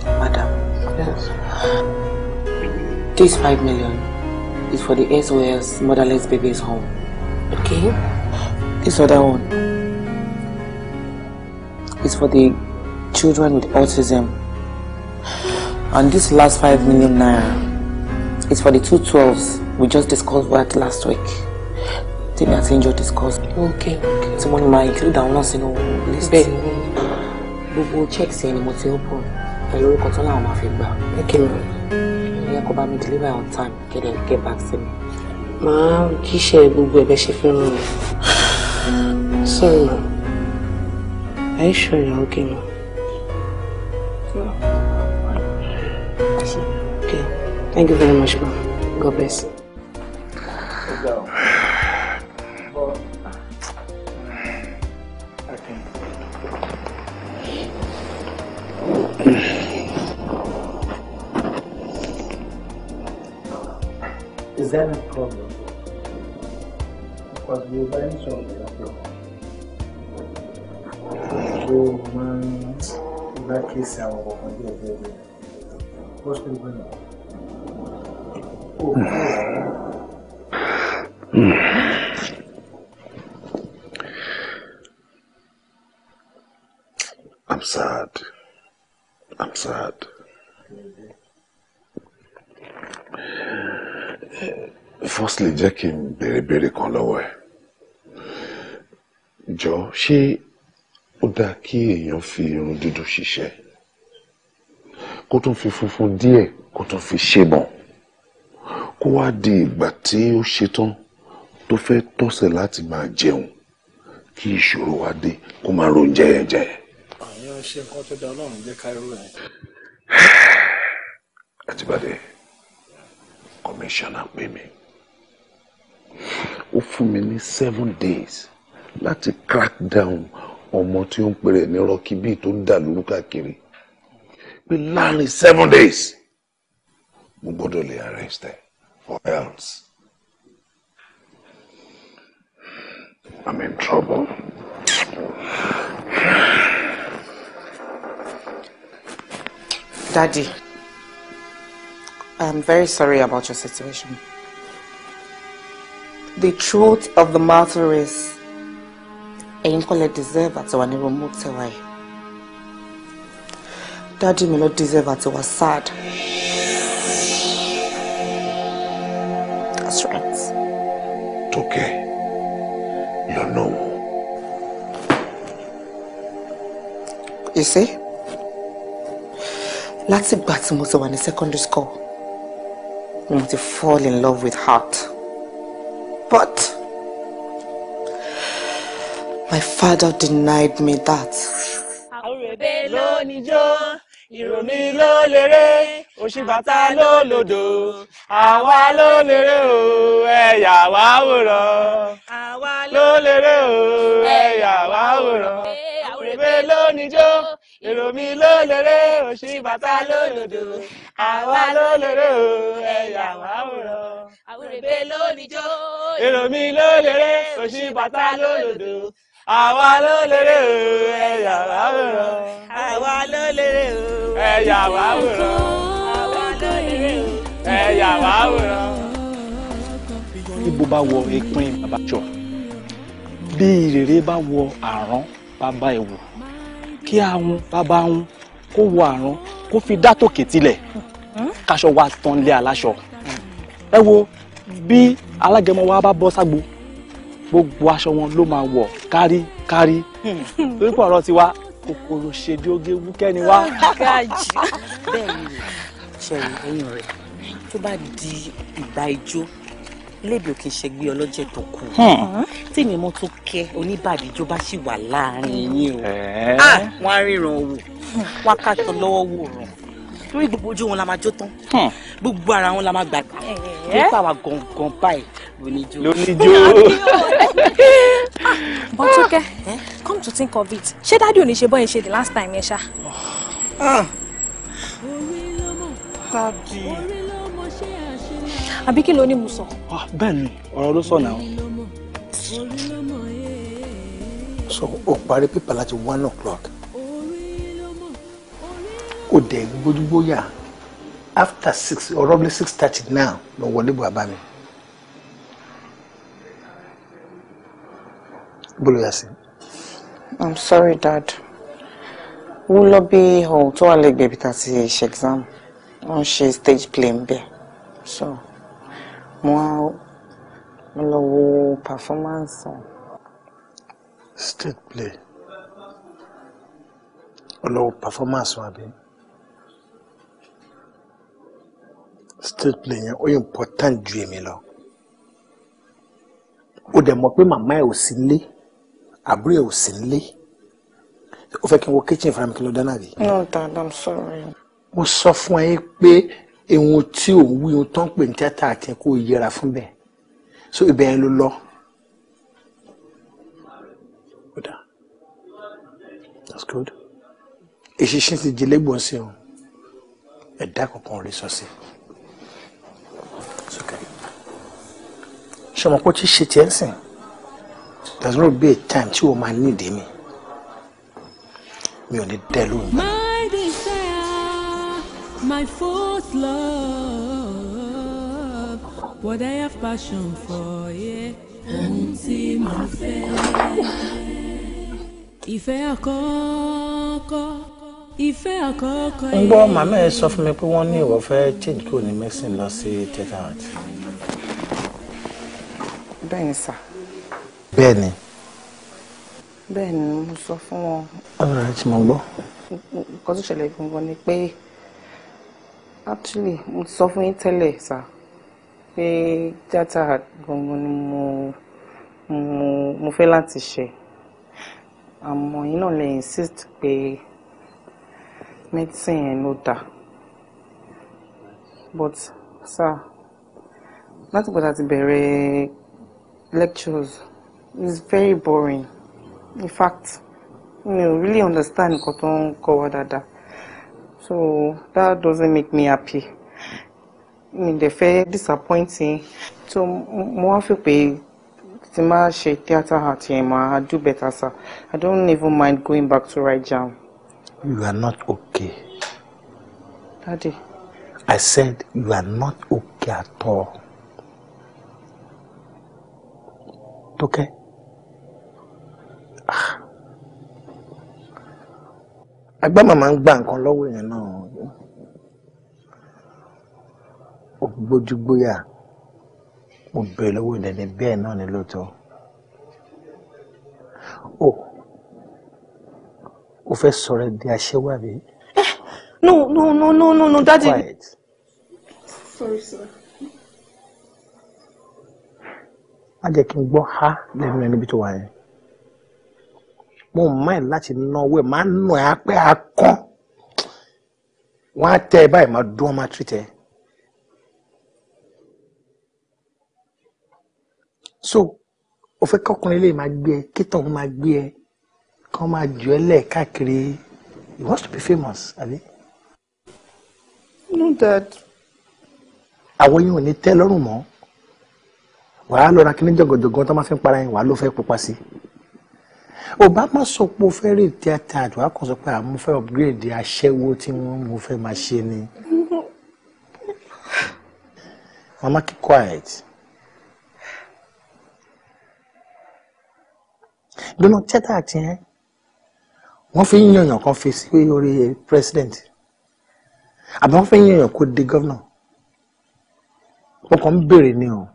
Madam. Yes. This 5 million is for the SOS Motherless Babies Home. Okay? This other one is for the children with autism. And this last 5 million naira is for the 2 12s we just discussed that last week. Tèmi àti Angel discuss. Okay. Tí mo ní máa include àwọn náà sínú list. Bẹ́ẹ̀ni. Gbogbo checks yẹn ni mo ti open pẹ̀lú orúkọ tó láwọn máa fi gbà. Okay, ma. Ẹ̀yà kò bá mi deliver on time kẹ́lẹ̀ get back sí mi. Màá jíṣẹ́ gbogbo ẹ̀bẹ̀ ṣe fẹ́ ràn mí. Sorry, ma. Are you sure you're okay, ma? Okay. Thank you very much, ma. God bless. Is that a problem? Because we're buying something. So, man, in that case, I will be there. What's going on? Oh, I'm sad. I'm sad. Firstly, jẹ́ kí n béèrè béèrè kan lọ́wọ́ ẹ̀. Jọ, ṣé ó dáa kí èèyàn fi irun dúdú ṣiṣẹ́? Kó tún fi funfun díẹ̀, kó tún fi ṣebọ̀n. Kó wá di ìgbà tí ó ṣetán tó fẹ́ tọ́sẹ̀ láti máa jẹun kí ìṣòro wá dé kó máa ro oúnjẹ yẹn jẹ. Àyàn ṣe nǹkan tó da, Ọlọ́run jẹ́ ká irú ẹ̀. Àtibáde, kọmíṣánná pè mí. Ó fún mi ní 7 days láti crack down ọmọ tí ó ń pèrè ní Rocky bíi tó ń dà lóru káàkiri, pé láàrin 7 days mo gbọ́dọ̀ lè arrest ẹ or else I'm in trouble. Daddy, I am very sorry about your situation. The truth of the matter is, ẹ̀yin kọ́ lẹ deserve àti wà ní remote wa yìí. Daddy mi ló deserve àti wà sad. That's right. Tókẹ́, lọ́nà wo? You see? Látìgbà tí mo ti wà ní secondary school, ni mo ti fall in love with art. But my father denied me that. Àwòrèbé ló níjó, ìròmí ló léré, òṣìbàtà ló lòdò, àwa ló léré o, ẹ̀yà wá wòrán. Àwa ló léré o, ẹ̀yà wá wòrán. Àwòrèbé ló níjó, ìròmí ló léré, òṣìbàtà ló lòdò, àwa ló léré o, ẹ̀yà wá wòrán. Àwòrèbé ló níjó, ìròmí ló léré, òṣìbàtà ló lòdò, àwa ló léré o, ẹ̀yà wá wòrán. Àwa ló léré o, ẹ̀yà wá wòrán. Àwa ló léré o, ẹ̀yà wá wòrán. Ibo bá wọ ìpín bàbá jọ, bí ìrèrè bá wọ àrán bàbá ẹ̀wù, kí àwọn bàbá wọn kó wọ àrán kó fi dá tòkè tilẹ̀, káṣọ wa tán lé aláṣọ. Ẹ wo bí alágẹmọ wa bá bọ́ ságbo, gbogbo aṣọ wọn ló máa wọ̀ kárí kárí, torí pé ọ̀rọ̀ tiwa kòkòrò ṣèdí oge wúkẹ́ ni wá. Bẹ́ẹ̀ ni ṣẹ̀rí, ẹ̀yìn rẹ̀ tó bá di ìgbà ijó lébi ò kì í ṣẹgbẹ́ ọlọ́jẹ̀ tó kù, tèmi mọ́ tó kẹ́ oníbàdí ijó bá sì wà láàrin yín o, wọ́n á ríran wò, wọ́n á kàtọ́ lọ́wọ́ wò ràn, lórí gbogbo ojú wọn la máa jó tán, gbogbo ara wọn la máa gbàgbà nípa àwa gangan báyìí lóníjó. Lóníjó. But Tókẹ́, come to think of it, ṣé daddy ò ní ṣe bọ́yìn ṣe the last time yẹn ṣá? Daddy. Àbí kí ló ní mo sọ? Bẹ́ẹ̀ ni, ọ̀rọ̀ ló sọ náà. So o parí pépà láti 1 o'clock, o dẹ̀ gbójúgbóyà after 6 or roughly 6:30 now lọ wọlé bọ̀ bá mi. Bolo yà sí. I'm sorry, Dad. Wọ́n lọ bí hall tó wà lẹ́gbẹ̀ẹ́ ibi tá a ti ṣe exam. Wọ́n ṣe stage play ń bẹ̀. So, mo wá Mo lọ wo performance wọn. State play. Ó lọ wo performance wọn àbí? State play yẹn ó important ju èmi lọ. Ó dẹ̀ mọ̀ pé màmá ẹ̀ ò sí nílé, àbúrò ẹ̀ ò sí nílé. Ó fẹ́ kí n wo kitchen fúnra mi kí n lọ dáná rí. No, Dad, I'm sorry. Mo sọ fún ẹ pé ohun tí òun wí, ohun tó ń pè ní tíátà àti kó yẹra fún bẹ́ẹ̀. So ibẹ̀ yẹn ló lọ. Ó dáa. That's good. Eṣinṣin ti jẹ lẹ́gbọ̀n sí o. Ẹ̀dá kankan ò lè sọ sí. It's okay. Ṣé ọmọ kò tí ṣe tiẹ̀ ń sìn? There's no be a time tí o máa ní ìdí mi. Mi ò ní dẹ́ lóhùn. My desire, my first love, what I have passion for, yeah. Ohun tí mo fẹ́. Ìfẹ́ àkọ́kọ́, ìfẹ́ àkọ́kọ́. Ń gbọ́, màmá ẹ sọ fún mi pé wọ́n ní ìwọ fẹ́ change kúrò ní medicine lọ sí theatre art. Bẹ́ẹ̀ ni, sir. Bẹ́ẹ̀ ni. Bẹ́ẹ̀ ni mo sọ fún wọn. Ọ̀rọ̀ rẹ tí mo gbọ́. Nǹkan tó ṣẹlẹ̀ gangan ni pé actually mo ti sọ fún yín tẹ́lẹ̀, sir, pé theatre art gangan ni mo fẹ́ láti ṣe. Àmọ́ yín náà lè insist pé medicine yẹn ló dáa. But sir, láti gbọ́dọ̀ ti bẹ̀rẹ̀ lectures, it's very boring. In fact, mi ò really understand nǹkan tó ń kọ́ wa dáadáa. So that doesn't make me happy. Mi dẹ̀ fẹ́ disappointing. So mo wá fi pé tí máa ṣe theatre art yẹn, máa do better, sir. I don't even mind going back to write JAMB. You are not okay. Daddy. I said you are not okay at all. Tókẹ́. Ah. Agbá màmá ń gba nǹkan lọ́wọ́ èèyàn náà. Ó gbójúgbóyà. Mo bèrè lọ́wọ́ ìdẹ̀ni bẹ́ẹ̀ náà ni lóòótọ́. Ó fẹ́ sọ̀rọ̀ di aṣẹ́wó àbí? No, no, no, no, no, no, Daddy. Quiet. Sorry, sir. Má jẹ́ kí n gbọ́ ha lẹ́nu ẹ níbi tó wà yẹn. Mo máa láti náwó ẹ̀, máa nà ẹ́ apẹ́ akán. Wọ́n á tẹ́ ẹ báyìí, máa dún ọ́, máa treat ẹ. So, o fẹ́ kọ́kùnrin lè máa gbé ẹ, kí tọ̀hún máa gbé ẹ, kán máa jù ẹ́ lẹ̀ káàkiri. You want to be famous, àbí? No, Dad. Àwọn yìí ò ní tẹ́ lọ́rùn mọ́. Wàá lọ ra kíní jọ̀gọ̀jọ̀gọ̀ tó máa fi ń para yẹn, wàá ló fẹ́ pupa sí. Obama sọ pé o fẹ́ rí theatre art, wàá kàn sọ pé àmú fẹ́ upgrade aṣẹ́wó tí wọ́n mo fẹ́ máa ṣe ni. Mama, keep quiet. Gbóná theatre art yẹn, wọ́n fi ń yànyàn kan fi sí orí president. Àbí wọ́n fi ń yànyàn kó di governor. Mo kàn ń béèrè ni o.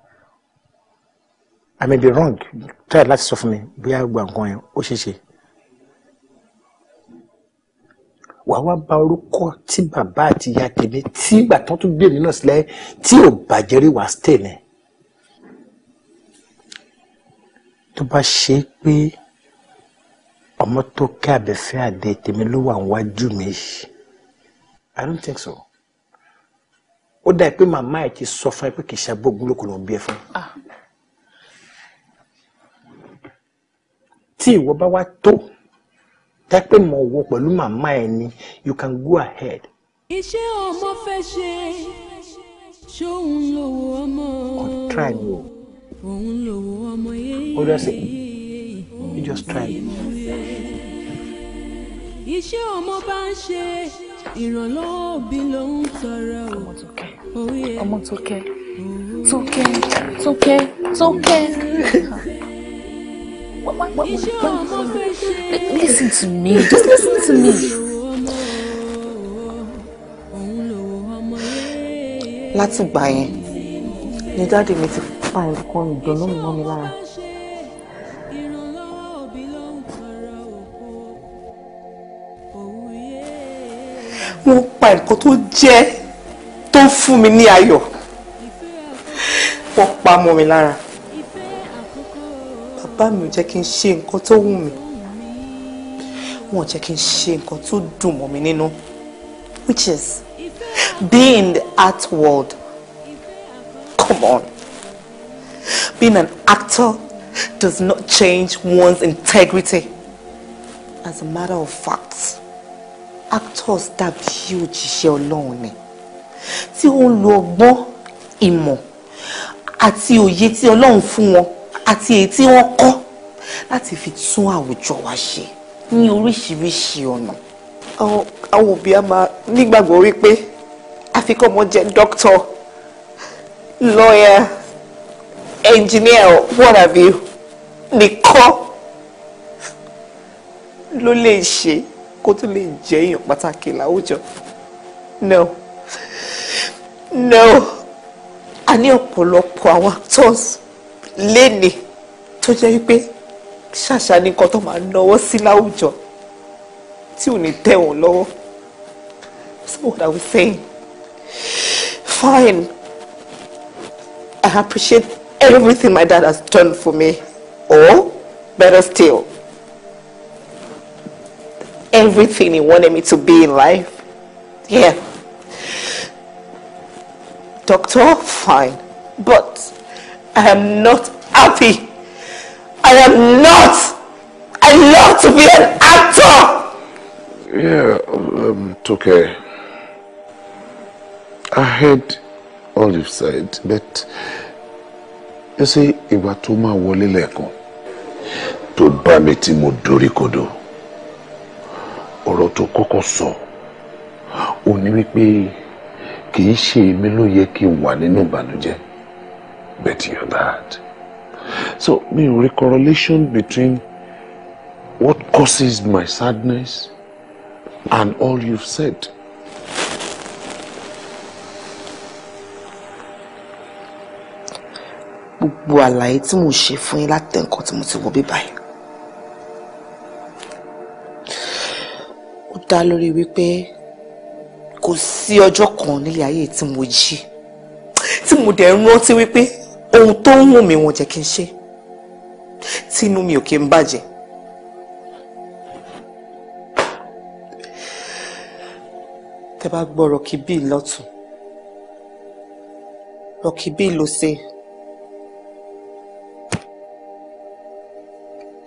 I may be wrong. Try láti sọ fún mi bóyá gba nǹkan yẹn ó ṣeé ṣe. Wàá wá bà orúkọ tí bàbá àti ìyá tèmi tí ìgbà tán tún gbé mi náà sílẹ̀ tí ò bàjẹ́ rí, wàá stay ní. Tó bá ṣe é pé ọmọ tó kẹ́ àbẹ̀fẹ́ àdé tèmi ló wà níwájú mi. I don't think so. Ó dà pé màmá ẹ̀ ti sọ fún ẹ pé kì í ṣe agbógun lóko ló ń bí ẹ fún. Tí ìwọ bá wá tó tẹ́ pé mọ̀ wọ pẹ̀lú màmá ẹ ni, you can go ahead. Iṣẹ́ ọmọ fẹ́ ṣe, ṣóun lówó ọmọ. Try me o. Òun lówó ọmọ yé. Ó dẹ́ sẹ́, you just try me. Iṣẹ́ ọmọ bá ń ṣe, ìrànlọ́wọ́ òbí ló ń tọrọ o. Ọmọ Tókẹ́, Tókẹ́, Tókẹ́, Tókẹ́. Iṣẹ́ ọmọ fẹ́ ṣe. Listen to me. Just listen to me. Látìgbà yẹn ni daddy mi ti pa nǹkan ìdùnnú mi mọ́ mi lára. Wọ́n pa nǹkan tó jẹ́ tó fún mi ní ayọ̀, wọ́n pa mọ́ mi lára. Bàbá mi ò jẹ́ kí n ṣe nǹkan tó wù mí, wọ́n jẹ́ kí n ṣe nǹkan tó dùn mọ́ mi nínú, which is being in the art world. Come on, being an actor does not change one's integrity. As a matter of fact, actors dàbí òjíṣẹ́ Ọlọ́run ni, tí ó ń lo ọgbọ́n, ìmọ̀ àti òye tí Ọlọ́run fún wọn àti èyí tí wọ́n kọ́ láti fi tún àwùjọ wa ṣe ní oríṣiríṣi ọ̀nà. Àwọn òbí á máa nígbàgbọ́ wípé àfi kí ọmọ jẹ́ doctor, lawyer, engineer, what have you, nìkan ló lè ṣe kó tó lè jẹ́ èèyàn pàtàkì láwùjọ. No, no, a ní ọ̀pọ̀lọpọ̀ àwọn actors léni tó jẹ́ wípé ṣàṣà ní nǹkan tó máa náwó sí láwùjọ tí ò ní tẹ̀ wọ́n lọ́wọ́. So what are we saying? Fine, I appreciate everything my dad has done for me, or better still, everything he wanted me to be in life. Yeah. Doctor, fine. But I am not happy. I am not. I love to be an actor. Yeah, Toke. I heard all you've said, but you see, ìgbà tó máa wọlé lẹ́ẹ̀kan tó bá mi tí mo dorí kodò, ọ̀rọ̀ tó kọ́kọ́ sọ ò ní wípé kì í ṣe èmi ló yẹ kí n wà nínú ìbànújẹ́, but your dad. So mi ò rí correlation between what causes my sadness and all you've said. Gbogbo àlàyé tí mo ṣe fún yín látẹ̀ nǹkan tí mo ti wọ bí báyìí, ó dá lórí wípé kò sí ọjọ́ kan nílé ayé tí mo jí tí mo dẹ̀ ń rántí wípé ohun tó ń wù mí wọ́n jẹ́ kí n ṣe, tí inú mi ò kí ń bàjẹ́. Tẹ́ bá gbọ́ Rocky B lọ́tún, Rocky B ló ṣe.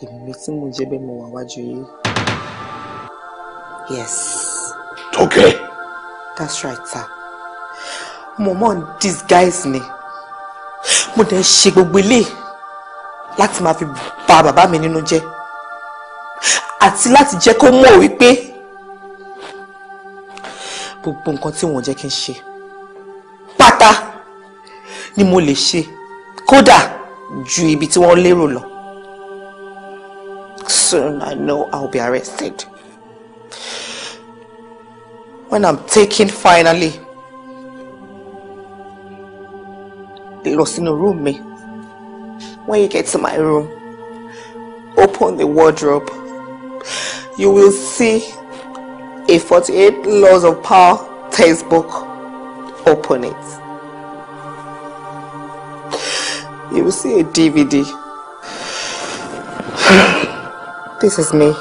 Èmi tí mo jẹ́ bẹ́ẹ̀ mo wà wájú yìí. Yes. Okay. That's right, sir. Mo mọ̀ ń disguise ni. Mo dẹ̀ ń ṣe gbogbo ilé láti máa fi bà bàbá mi nínú jẹ́ àti láti jẹ́ kó mọ̀ wípé gbogbo nǹkan tí wọ́n jẹ́ kí n ṣe pátá ni mo lè ṣe, kódà ju ibi tí wọ́n lérò lọ. Soon I know I'll be arrested. When I'm taken finally lọ sínú room mi, when you get to my room, open the wardrobe, you will see a 48 Laws of Power textbook. Open it. You will see a DVD. This is me.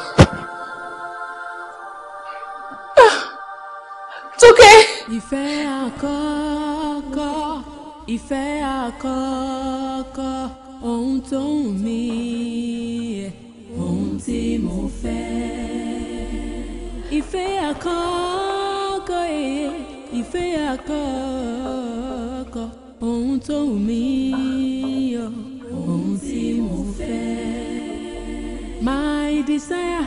It's okay. Ìfẹ́ àkọ́kọ́, ìfẹ́ àkọ́kọ́, ohun tó ń mí, ohun tí mo fẹ́. Ìfẹ́ àkọ́kọ́, ìfẹ́ àkọ́kọ́, ohun tó ń mí, ohun tí mo fẹ́. My desire,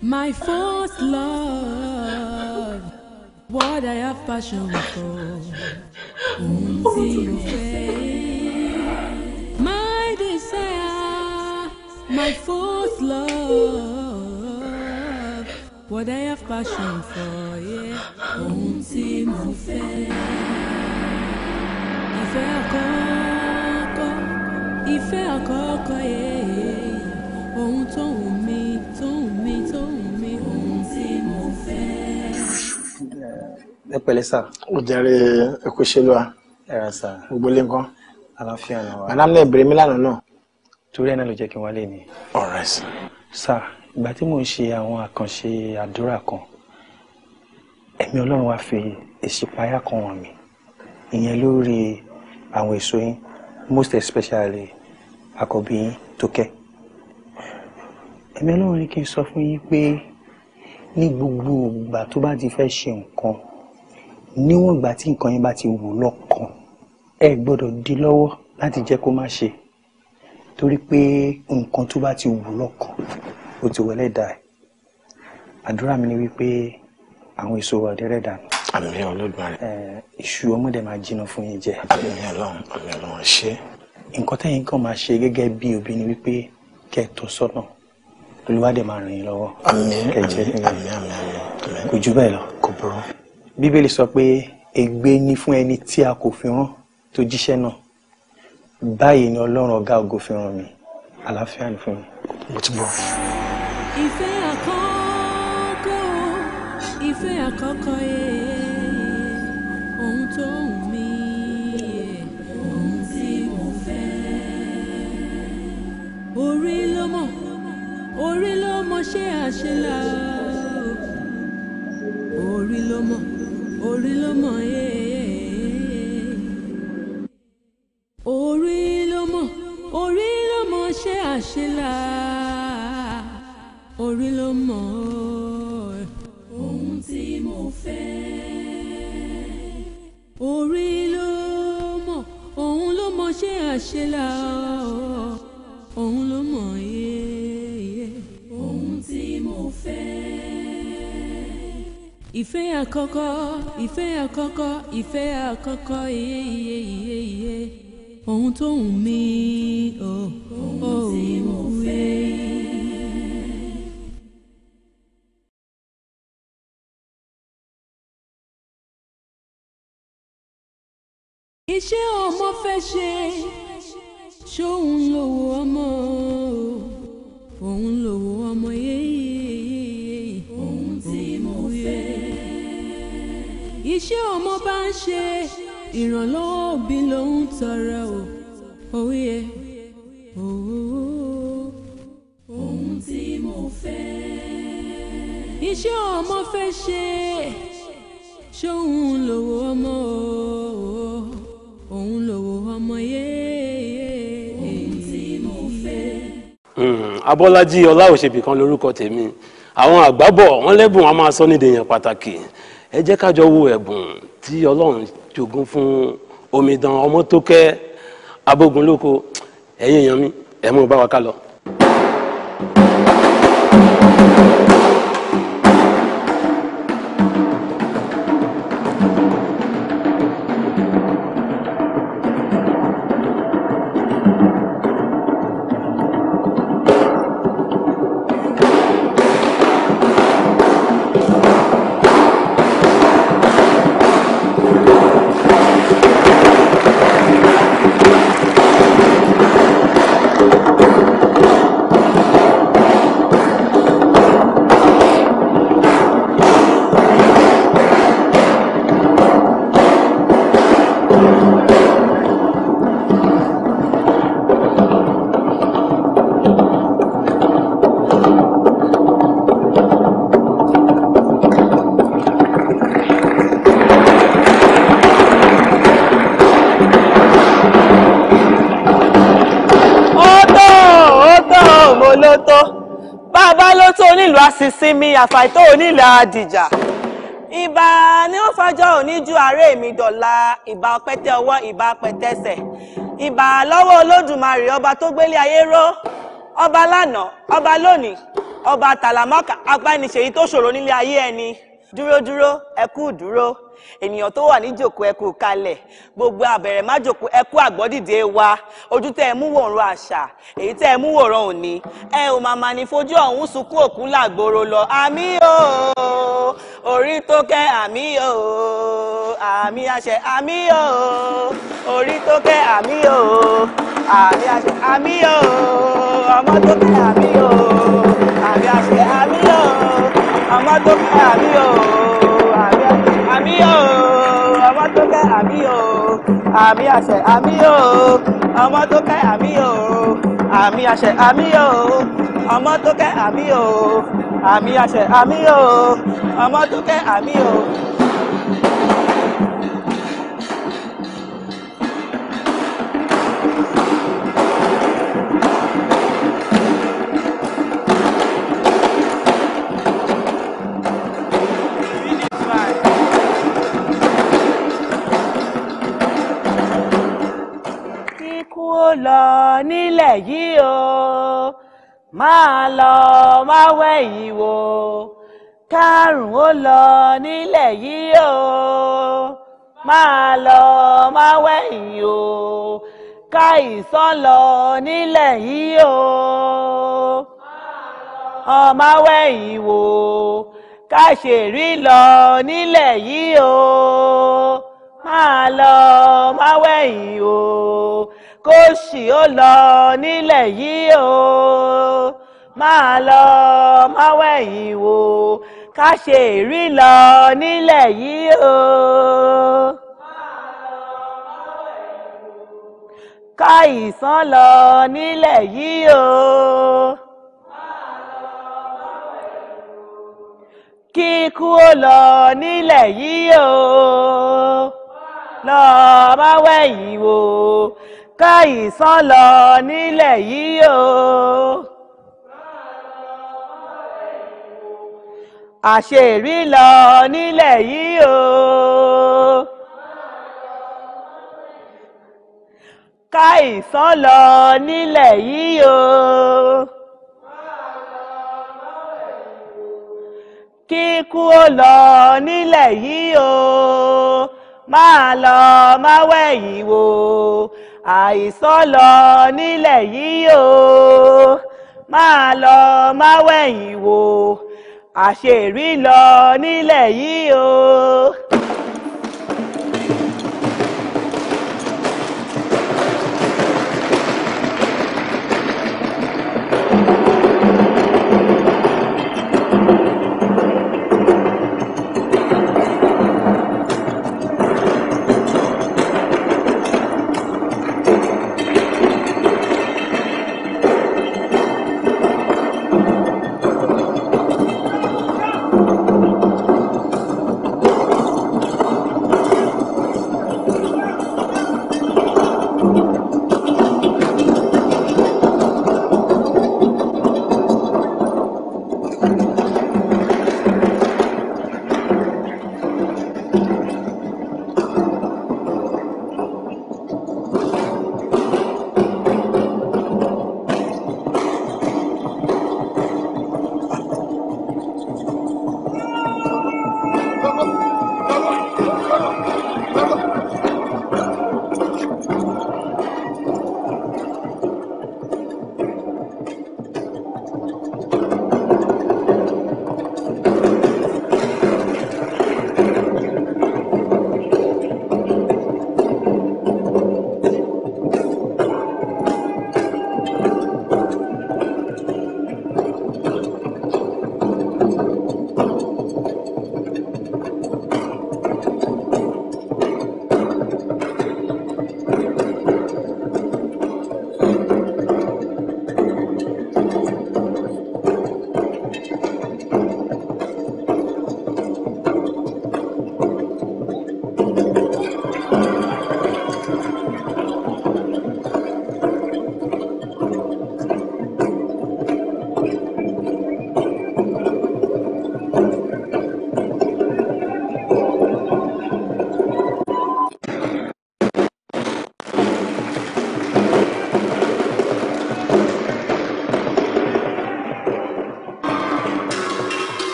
my first love, what I have passion for, ohun tí mo fẹ́. My desire, my first love, what I have passion for, yeah, ohun tí mo fẹ́. Ìfẹ́ àkọ́kọ́. Ohun tó wù mí, tó wù mí, tó wù mí, ohun tí mo fẹ́. Ẹ pẹ̀lẹ́ sà. Ó jàre, ẹ kú ṣe lọ́wọ́. Ẹ ra sà. Gbogbo ilé nǹkan. Àlàáfíà náà wà. Madam náà bèrè mí lánàá náà. Torí ẹ̀ náà ló jẹ́ kí n wálé ni. Ọ̀rẹ́ sí. Sà, ìgbà tí mò ń ṣe àwọn àkànṣe àdúrà kan, ẹ̀mí Ọlọ́run wá fi ìṣípayá kan hàn mí. Ìyẹn lórí àwọn èso yín, most especially àkọ́bí yín Tókẹ́. Ẹ̀mí Ọlọ́run ní kí n sọ fún yín pé ní gbogbo ìgbà tó bá ti fẹ́ ṣe nǹkan, níwọ̀n ìgbà tí nǹkan yín bá ti wù lọ́kàn, ẹ gbọ́dọ̀ dí lọ́wọ́ láti jẹ́ kó má ṣe, torí pé nǹkan tó bá ti wù lọ́kàn ó ti wọlé dà ẹ̀. Àdúrà mi ni wípé àwọn èso wa ọ̀dẹ́rẹ́ dànù. Àmín Olódùmarè. Iṣu ọmọdé máa jiná fún yín jẹ. Àmín Ọlọ́run, àmín Ọlọ́run, ṣé. Nǹkan tẹ́yin kan máa ṣe gẹ́gẹ́ bí òbí ni wípé kẹ́ ẹ tọ́ sọ́nà, Olúwa dẹ̀ máa ràn yín lọ́wọ́. Àmín, àmín, àmín, àmín. Kò jù bẹ́ẹ̀ lọ. Kò burú. Bíbélì sọ pé ègbé ni fún ẹni tí a kò fi rán tó jíṣẹ́ náà. Báyìí ni Ọlọ́run ọ̀gá ògo fi rán mi. Àlàáfíà ni fún mi. Mo ti bọ̀. Ìfẹ́ àkọ́kọ́, ìfẹ́ àkọ́kọ́ yẹ, ohun tó wù mí, ohun tí mo fẹ́. Orí ló mọ̀, orí ló mọ̀ ṣé àṣelà o. Orí ló mọ̀, orí ló mọ̀ yẹ. Orí ló mọ̀, orí ló mọ̀ ṣé àṣelà. Orí ló mọ̀ ohun tí mo fẹ́. Orí ló mọ̀, òun ló mọ̀ ṣé àṣelà o. Òun ló mọ̀ yé ohun tí mo fẹ́. Ìfẹ́ àkọ́kọ́, ìfẹ́ àkọ́kọ́, ìfẹ́ àkọ́kọ́ yé yé yé yé. Ohun tó wù mí o, ohun tí mo fẹ́. Iṣẹ́ ọmọ fẹ́ ṣe, ṣóun lówó ọmọ o, òun lówó ọmọ yéyéyé. Ohun tí mo fẹ́. Iṣẹ́ ọmọ bá ń ṣe, ìrànlọ́wọ́ òbí ló ń tọrọ o, òye ohun tí mo fẹ́. Iṣẹ́ ọmọ fẹ́ ṣe, ṣóun lówó ọmọ o, òun lówó ọmọ yéyé. Ohun tí mo fẹ́. Abọ́lájí Ọláòṣèbí kan lórúkọ tèmi. Àwọn àgbà bọ̀ wọ́n lẹ́bùn a máa sọ ní dèèyàn pàtàkì. Ẹ jẹ́ ká jọ wo ẹ̀bùn tí Ọlọ́run jogún fún omidan Ọmọ́tókẹ́ Abógunlóko. Ẹ̀yin èèyàn mi, ẹ mú bá wa ká lọ. Sísinmi àfàìtó onílẹ̀ àdìjà. Ìbà ni ó fàjọ òní ju àárẹ̀ mi dọ̀la. Ìbà ọpẹ́tẹ́ ọwọ́, ìbà pẹ̀tẹ́sẹ̀. Ìbà lọ́wọ́ Olódùmarè ọba tó gbélé ayé ró. Ọba lánàá, ọba lónìí, ọba tàlàmọ́kà, apániṣèyí tó ṣòro nílé ayé ẹni. Dúró dúró, ẹ kú dúró. Ènìyàn tó wà ní jòkó ẹ kú kalẹ̀. Gbogbo àbẹ̀rẹ̀ má jòkó ẹ kú àgbọ́dìde wa. Ojú tẹ́ ẹ mú wòran àṣà, èyí tẹ́ ẹ mú wòran òní. Ẹ ò màmá ní fojú ọ̀hún sunkún òkú làgbòrò lọ. Àmì o, orí tó kẹ́ àmì o, àmì àṣẹ àmì o, orí tó kẹ́ àmì o, àmì àṣẹ àmì o, ọmọ tó kẹ́ àmì o. tó kẹ́ àmì o, àmì o, ọmọ tó kẹ́ àmì o, àmì àṣẹ àmì o, ọmọ tó kẹ́ àmì o, àmì àṣẹ àmì o, ọmọ tó kẹ́ àmì o, àmì àṣẹ àmì o, ọmọ tó kẹ́ àmì o. Kíkú ó lọ nílẹ̀ yìí o, máa lọ máa wẹ̀yìn wò. Kárùn ó lọ nílẹ̀ yìí o, máa lọ máa wẹ̀yìn o. Káìsàn lọ nílẹ̀ yìí o, ọ máa wẹ̀yìn wò. Káṣèrí lọ nílẹ̀ yìí o, máa lọ máa wẹ̀yìn o. Kóṣì ó lọ nílẹ̀ yìí o, máa lọ máa wẹ̀yìn wò. Káṣèrí lọ nílẹ̀ yìí o, káìsàn lọ nílẹ̀ yìí o, kíkú ó lọ nílẹ̀ yìí o, lọ máa wẹ̀yìn wò. Káìsàn lọ nílẹ̀ yìí o, àṣèrí lọ nílẹ̀ yìí o, káìsàn lọ nílẹ̀ yìí o, kíkú ó lọ nílẹ̀ yìí o, máa lọ máa wẹ̀yìn wò. Àìsàn lọ nílẹ̀ yìí o, máa lọ máa wẹ̀yìn wò. Àṣèrí lọ nílẹ̀ yìí o.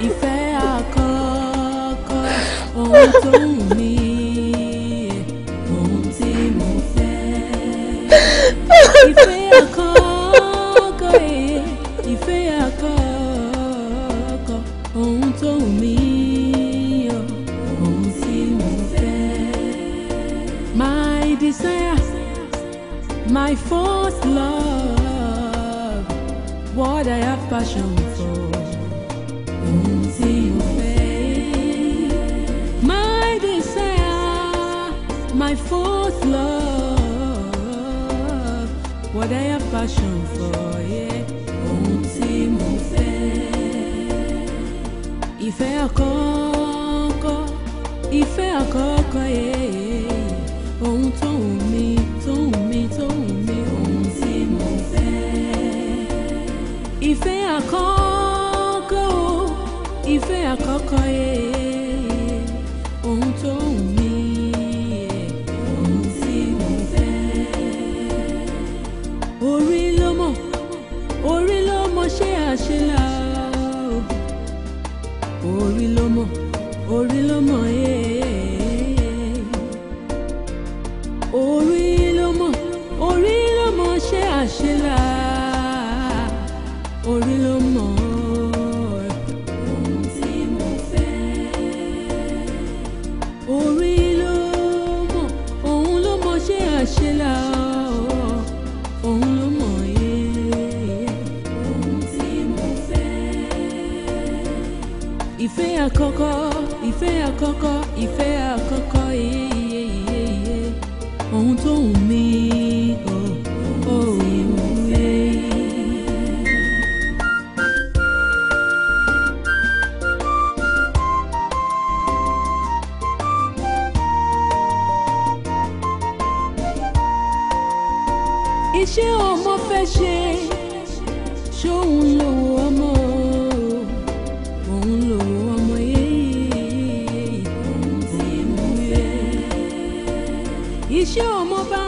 Ìfẹ́ àkọ́kọ́, ohun tó wù mí, ohun tí mo fẹ́. Ìfẹ́ àkọ́kọ́, ìfẹ́ àkọ́kọ́, ohun tó wù mí. My first love, what I have passion for. Ohun tí mo fẹ́. My desire, my first love, what I have passion for, yeah. Ohun tí mo fẹ́. Ìfẹ́ àkọ́kọ́, ìfẹ́ àkọ́kọ́, yeah. Ohun tó wù mí, tó wù mí, tó wù mí, ohun tí mo fẹ́. Ìfẹ́ àkọ́kọ́, ìfẹ́ àkọ́kọ́, yeah. Ohun tó wù mí, yeah. Ohun tí mo fẹ́. Orí ló mọ̀, orí ló mọ̀ ṣé àṣelà o. Orí ló mọ̀, orí ló mọ̀, yeah. Orí ló mọ̀, orí ló mọ̀ ṣé àṣelà. Orí ló mọ̀, ohun tí mo fẹ́. Orí ló mọ̀, òun ló mọ̀ ṣé àṣelà. Òun ló mọ̀, yeah. Ohun tí mo fẹ́. Ìfẹ́ àkọ́kọ́, ìfẹ́ àkọ́kọ́, ìfẹ́ àkọ́kọ́, yeah. Ohun tó wù mí, oh, oh, yeah. Iṣẹ́ ọmọ fẹ́ ṣe, ṣóun lòwò ọmọ, òun lòwò ọmọ, yéé. Ohun tí mo fẹ́. Iṣẹ́ ọmọ bá